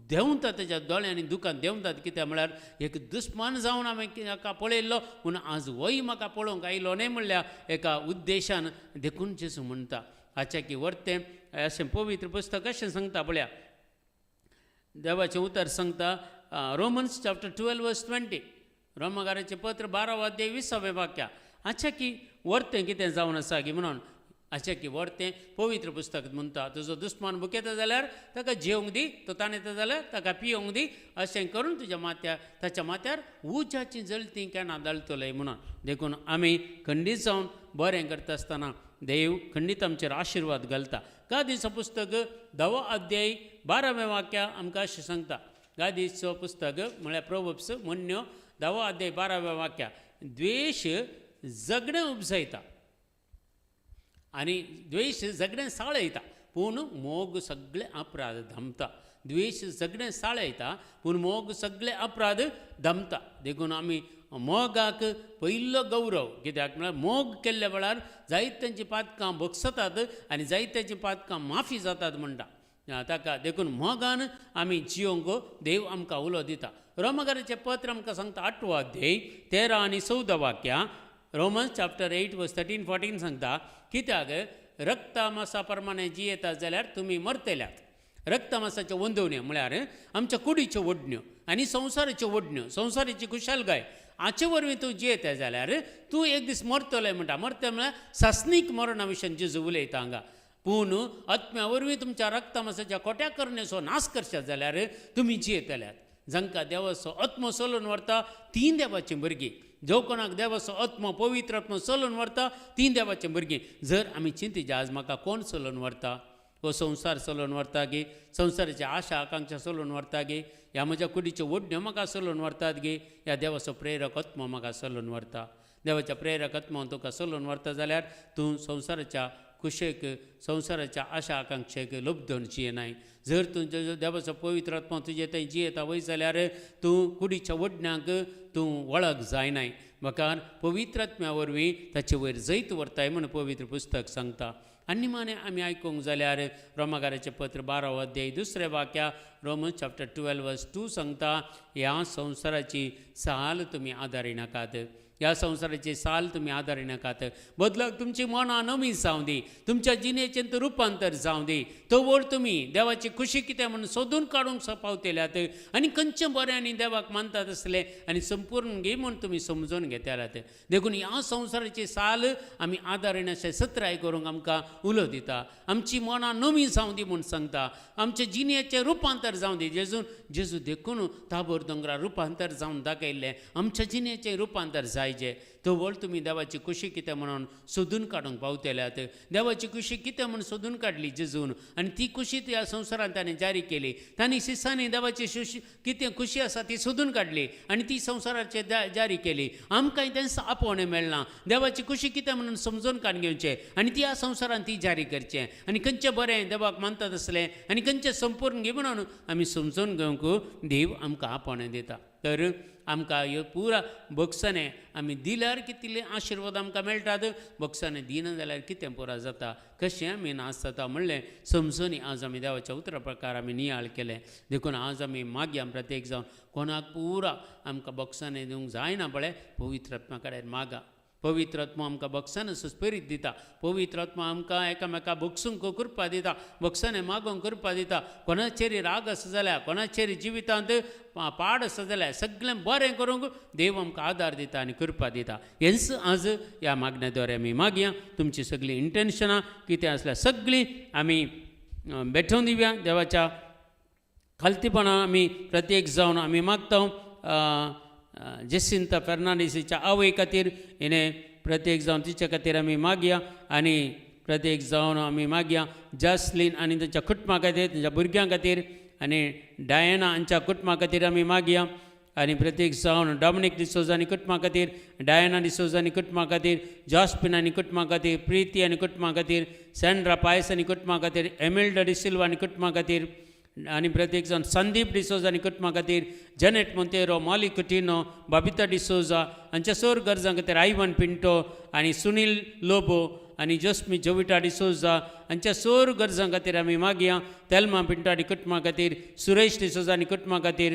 देंवता, ताच्या दोळ्यांनी दुकान देंवतात. कित्याक म्हळ्यार एक दुस्मान जावन हांवें ताका पळयल्लो, पूण आज होय म्हाका पळोवंक आयलो न्हय म्हणल्या एका उद्देशान. देखून जेजू म्हणटा आछा की वर्तें अशें पवित्र पुस्तक अशें सांगता. पळया, देवाचें उतर सांगता रोमन्स चॅप्टर 12 वर्स 20, रोमागाराचें पत्र 12 अध्याय 20 वाक्या, आछा की वर्तें कितें जावन आसा की म्हणून, आछा की वर्तें पवित्र पुस्तक म्हणटा, तुजो दुस्मान भुकेता जाल्यार ताका जेवंक दी, तो ताण येता जाल्यार ताका पियोंक दी, अशें करून तुज्या माथ्यार ताच्या माथ्यार उज्याचीं जळतीं केन्ना दाळटलय म्हणून. देखून आमी खंडीत जावन बरें करता आसतना देव खंडीत आमचेर आशिर्वाद घालता. गादीचो पुस्तक 10 अध्याय 12 वाक्या आमकां अशें सांगता. गादीचो पुस्तक म्हळ्यार प्रोवर्ब्स म्हण्यो 10 अध्याय 12 वाक्या, द्वेश झगडें उपजायता आनी द्वेश झगडें साळयता, पूण मोग सगळे अपराध धमता. द्वेश झगडें साळयता पूण मोग सगळे अपराध धमता. देखून आमी मोगाक पयलो गौरव, कित्याक म्हळ्यार मोग केल्ल्या वेळार जायत्यांची पातकां भोगसतात आनी जायत्यांची पातकां माफी जातात म्हणटा ताका. देखून मोगान आमी जियोंक देव आमकां उलो दिता. रोमगाराचें पत्र आमकां सांगता 8 अध्याय 13 आनी 14 वाक्यां, रोमन्स चॅप्टर 8 वर्स 13 14 सांगता, कित्याक रक्तमासा प्रमाणे जियेता जाल्यार तुमी मरतल्यात. रक्तमासाच्यो वंदवण्यो म्हळ्यार आमच्या कुडीच्यो ओडण्यो आनी संवसाराच्यो ओडण्यो, संवसाराची खुशालकाय हाचे वरवीं तूं जियेता जाल्यार तूं एक दीस मरतले म्हणटा. मरतले म्हळ्यार सासणीक मरणा विशयान जेजू उलयता हांगा. पूण आत्म्या वरवीं तुमच्या रक्तमासाच्या खोट्या करणेचो नाश करशात जाल्यार तुमी जियेतल्यात. जांकां देवाचो आत्मो चलोवन व्हरता तीं देवाचीं भुरगीं, जो कोणाक देवाचो आत्मो पवित्र आत्मो चलोवन व्हरता तीं देवाचीं भुरगीं. जर आमी चिंतिजा आज म्हाका कोण चलोवन व्हरता, हो संवसार चलोवन व्हरता गे, संवसाराची आशा आकांक्षा चलोवन व्हरता गे, ह्या म्हज्या कुडीच्यो ओडण्यो म्हाका चलोवन व्हरतात गे, ह्या देवाचो प्रेरक आत्मो म्हाका चलोवन व्हरता. देवाच्या प्रेरक आत्मो तुका चलोवन व्हरता जाल्यार तूं संवसाराच्या कुशेक, संवसाराच्या आशा आकांक्षेक लब्धण जियेनाय. जर तूं देवाचो पवित्र आत्मो तुजे थंय जियेता वय जाल्यार तूं कुडीच्या ओडण्यांक तूं वळख जायनाय, म्हाका पवित्र आत्म्या वरवीं ताचे वयर जैत व्हरताय म्हूण पवित्र पुस्तक सांगता. आनी निमाणें आमी आयकूंक जाल्यार रोमाकाराचें पत्र 12 अध्याय 2 वाक्या, रोमन चॅप्टर 12 वर्स 2 सांगता, ह्या संवसाराची साल तुमी आदारिनाकात, ह्या संवसाराची साल तुमी आदारिनाकात, बदलाक तुमची मनां नवी जावं दी, तुमच्या जिणेचें रुपांतर जावं दी, तवळ तुमी देवाची खुशी कितें म्हूण सोदून काडूंक पावतल्यात आनी खंयचें बरें आनी देवाक मानतात आसलें आनी संपूर्ण गे म्हूण तुमी समजून घेतल्यात. देखून ह्या संवसाराची साल आमी आदारिनाशें सत्राय करूंक आमकां उलो दिता, आमची मनां नवी जावं दी म्हूण सांगता, आमच्या जिणेचें रुपांतर जावं दी. जेजू जेजू देखून ताबोर दोंगरार रुपांतर जावन दाखयल्लें, आमच्या जिणेचें रुपांतर जाय तवळ तुमी देवाची खुशी कितें म्हणून सोदून काडूंक पावतल्यात. देवाची खुशी कितें म्हूण सोदून काडली जेजून आनी ती खुशी त्या संवसारांत ताणें जारी केली. तांणी शिसांनी देवाची कितें खुशी आसा ती सोदून काडली आनी ती संवसाराचेर जारी केली. आमकांय तेंच आपोवणें मेळना देवाची खुशी कितें म्हणून समजून काडून घेवचें आनी ती ह्या संवसारांत ती जारी करचें आनी खंयचें बरें देवाक मानतात आसलें आनी खंयचें संपूर्ण घे म्हणून आमी समजून घेवंक देव आमकां आपोवणें दिता. तर आमकां ह्यो पुरा बक्षांनी आमी दिल्यार कितले आशिर्वाद आमकां मेळटात, बक्षांनी दिना जाल्यार कितें पुरा जाता, कशें आमी नाश जाता म्हणलें समजून आज आमी देवाच्या उतरा प्रकार आमी नियाळ केलें. देखून आज आमी मागया प्रत्येक जावन कोणाक पुरा आमकां बक्षांनी दिवंक जायना पळय पवित्र आत्मा कडेन मागा. पवित्र आत्मा आमकां बक्षान सुस्पेरीत दिता, पवित्र आत्मा आमकां एकामेका बक्षूंक कृपा दिता, बक्षाने मागोवंक कृपा दिता. कोणाचेर राग आसा जाल्यार, कोणाचेर जिवितांत पाड आसा जाल्यार सगळें बरें करूंक देव आमकां आदार दिता आनी कृपा दिता. हेंच आज ह्या मागण्या द्वारे आमी मागया. तुमची सगळीं इंटेन्शनां कितें आसल्यार सगळीं आमी भेटोवन दिवया देवाच्या खालतीपणां. आमी प्रत्येक जावन आमी मागता जेसिंता फेर्नांडीसीच्या आवय खातीर, हिणें प्रत्येक जावन तिच्या खातीर आमी मागया. आनी प्रत्येक जावन आमी मागया जास्लीन आनी तांच्या कुटुंबा खातीर, तांच्या भुरग्यां खातीर, आनी डायना हांच्या कुटुंबा खातीर आमी मागया. आनी प्रत्येक जावन डॉमिनीक डिसोजा आनी कुटुंबा खातीर, डायना डिसोजा आनी कुटुंबा खातीर, जॉस्पिन आनी कुटुंबा खातीर, प्रिती आनी कुटुंबा खातीर, सँड्रा पायस आनी कुटुंबा खातीर, एमिल्डा डिसिल्वा आनी कुटुंबा खातीर, आनी प्रत्येक जावन संदीप डिसोजा आनी कुटुंबा खातीर, जनेट मोंतेरो, मॉली कुटिनो, बाबिता डिसोजा हांच्या सोर गरजां खातीर, आयवन पिंटो आनी सुनील लोबो आनी जोस्मी जोविटा डिसोजा हांच्या सोर गरजां खातीर आमी मागया. तेल्मा पिंटो आनी कुटुंबा खातीर, सुरेश डिसोजा आनी कुटुंबा खातीर,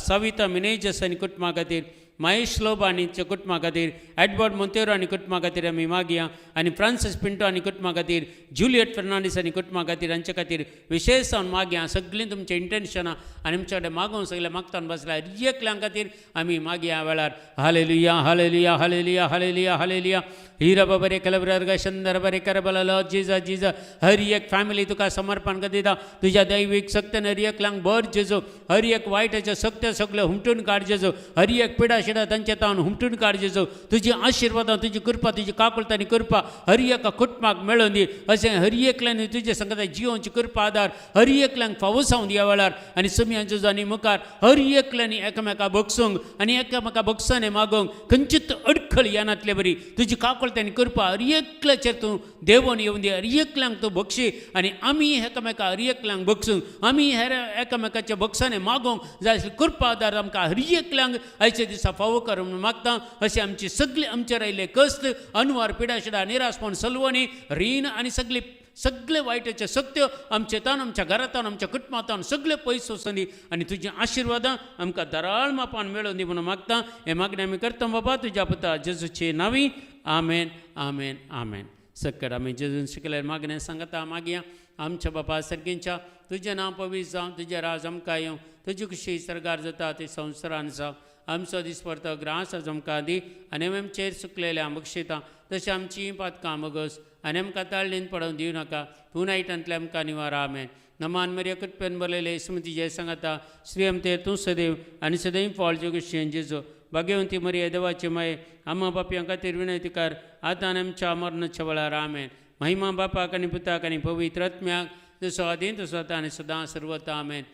सविता मिनेजस आनी कुटुंबा खातीर, महेश लोबो आनी कुटुंबा खातीर, एडवर्ड मोंतेरो आनी कुटुंबा खातीर आमी मागया. आनी फ्रांसीस पिंटो आनी कुटुंबा खातीर, जुलियट फेर्नांडीस आनी कुटुंबा खातीर, हांचे खातीर विशेश जावन मागया. सगळीं तुमचीं इंटेन्शनां आनी आमचे कडेन मागोवंक सगळें मागता बसल्या एकल्यां खातीर आमी मागया वेळार. Hallelujah hallelujah hallelujah hallelujah hallelujah. हिरा बरे कलब्रर्ग शंदर बरे करबलो जिजा जिजा. हर एक फॅमिली तुका समर्पण दिता तुज्या दैवीक शक्तीन हर एकल्यांक बर जेजो, हर एक वायटाचे शक्त सगळें हुमटून काड जेजो, हर एक पिडा शिडा तांचे तावन हुमटून काड जेजो. तुजी आशिर्वादां, तुजी कृपा, तुजी काकुळट आनी कृपा हर एका कुटुंबाक मेळोवन दी. अशें हर एकल्यान तुजे संगता जियोवची कृपा आदार हर एकल्यांक फावो जावन ह्या वेळार. आनी सुमया जेजो आनी मुखार हर एकल्यांनी एकामेका बगसूंक आनी एकामेका बगसांनी मागोवंक खंयचीच अडखळ येनातले बरी तुजी काकुळट आनी कृपा हर एकल्याचेर तूं देवोन येवन दी. हर एकल्यांक तूं बक्षी आनी आमी एकामेका हर एकल्यांक बगसूंक, आमी हेर एकामेकाच्या बक्षांनी मागोवंक जाय आसली कृपा आदार आमकां हर एकल्यांक आयच्या दिसा फावो कर म्हणून मागता. अशें आमची सगळी आमचेर आयिल्ले कश्ट, अनवार, पिडाशिडा, निराशपण, सलवणी, रीण आनी सगळी सगळे वायटाचे सत्य आमचे तान, आमच्या घरांतान, आमच्या कुटुंबांतान सगळे पयस वचून दी आनी तुजी आशिर्वादां आमकां दराळ मापान मेळोवन दी म्हणून मागता. हें मागणें आमी करता बाबा तुज्या पुता जेजूचे नांवी. आमेन आमेन आमेन. सक्कर आमी जेजून शिकल्यार मागणें सांगता मागया. आमच्या बापा सर्गींच्या तुजें नांव पवित्र जावं, तुजें राज आमकां येवं, तुजी खुशी सर्गार जाता ती संवसारान जावं. आमचो दिसपडतो ग्रास आज आमकां दी आनी आमचेर सुकलेल्या बक्षिता तशें आमचीं पातकां मगस आनी आमकां ताळणीन पडोवन दिवं नाका, तूं नायटांतले आमकां निवार. आमेन. नमान मरिया कृपेन बरयलें स्मृती जय सांगता श्री आमते तूं सदैव आनी सदैव फॉल जोगेश जेजो. भाग्यवंती मरिया देवाची माये आमा बापयां खातीर विनंती कर आतां आनी आमच्या मरणाच्या वेळार. आमेन. महिमा बापाक आनी पुताक आनी पवित्र आत्म्याक, जसो आदीं तसो आतां आनी सदां सर्वता. आमेन.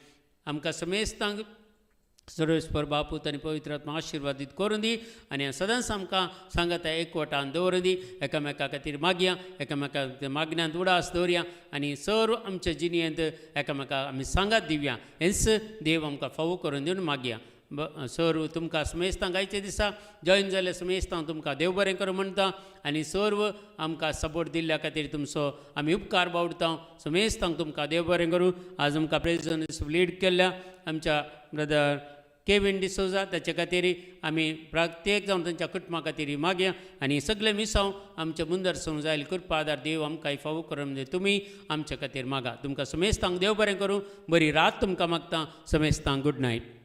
आमकां समेस्तांक सर्वेस्पर बापूत आनी पवित्र आत्मा आशिर्वादीत करून दी आनी सदांच आमकां सांगाता एकवटान दवरून दी. एकामेका खातीर मागया, एकामेका मागण्यांत उडास दवरया आनी सर्व आमच्या जिणेंत एकामेका आमी सांगात दिवया. हेंच देव आमकां फावो करून दिवन मागया. सर्व तुमकां समेस्तांक आयच्या दिसा जॉयन जाल्ले समेस्तांक तुमकां देव बरें करूं म्हणटा आनी सर्व आमकां सपोर्ट दिल्ल्या खातीर तुमचो आमी उपकार बावडता. समेस्तांक तुमकां देव बरें करूं. आज आमकां प्रेज लीड केल्ल्या आमच्या ब्रदर केविन डिसोजा ताचे खातीर आमी प्रत्येक जावन तांच्या कुटुंबा खातीर मागया आनी सगळे मिसांव आमच्या मुंदर समजायल कृपा आदार देव आमकां फावो करून तुमी आमच्या खातीर मागा. तुमकां समेस्तांक देव बरें करूं. बरी रात तुमकां मागता. समेस्तांक गुड नायट.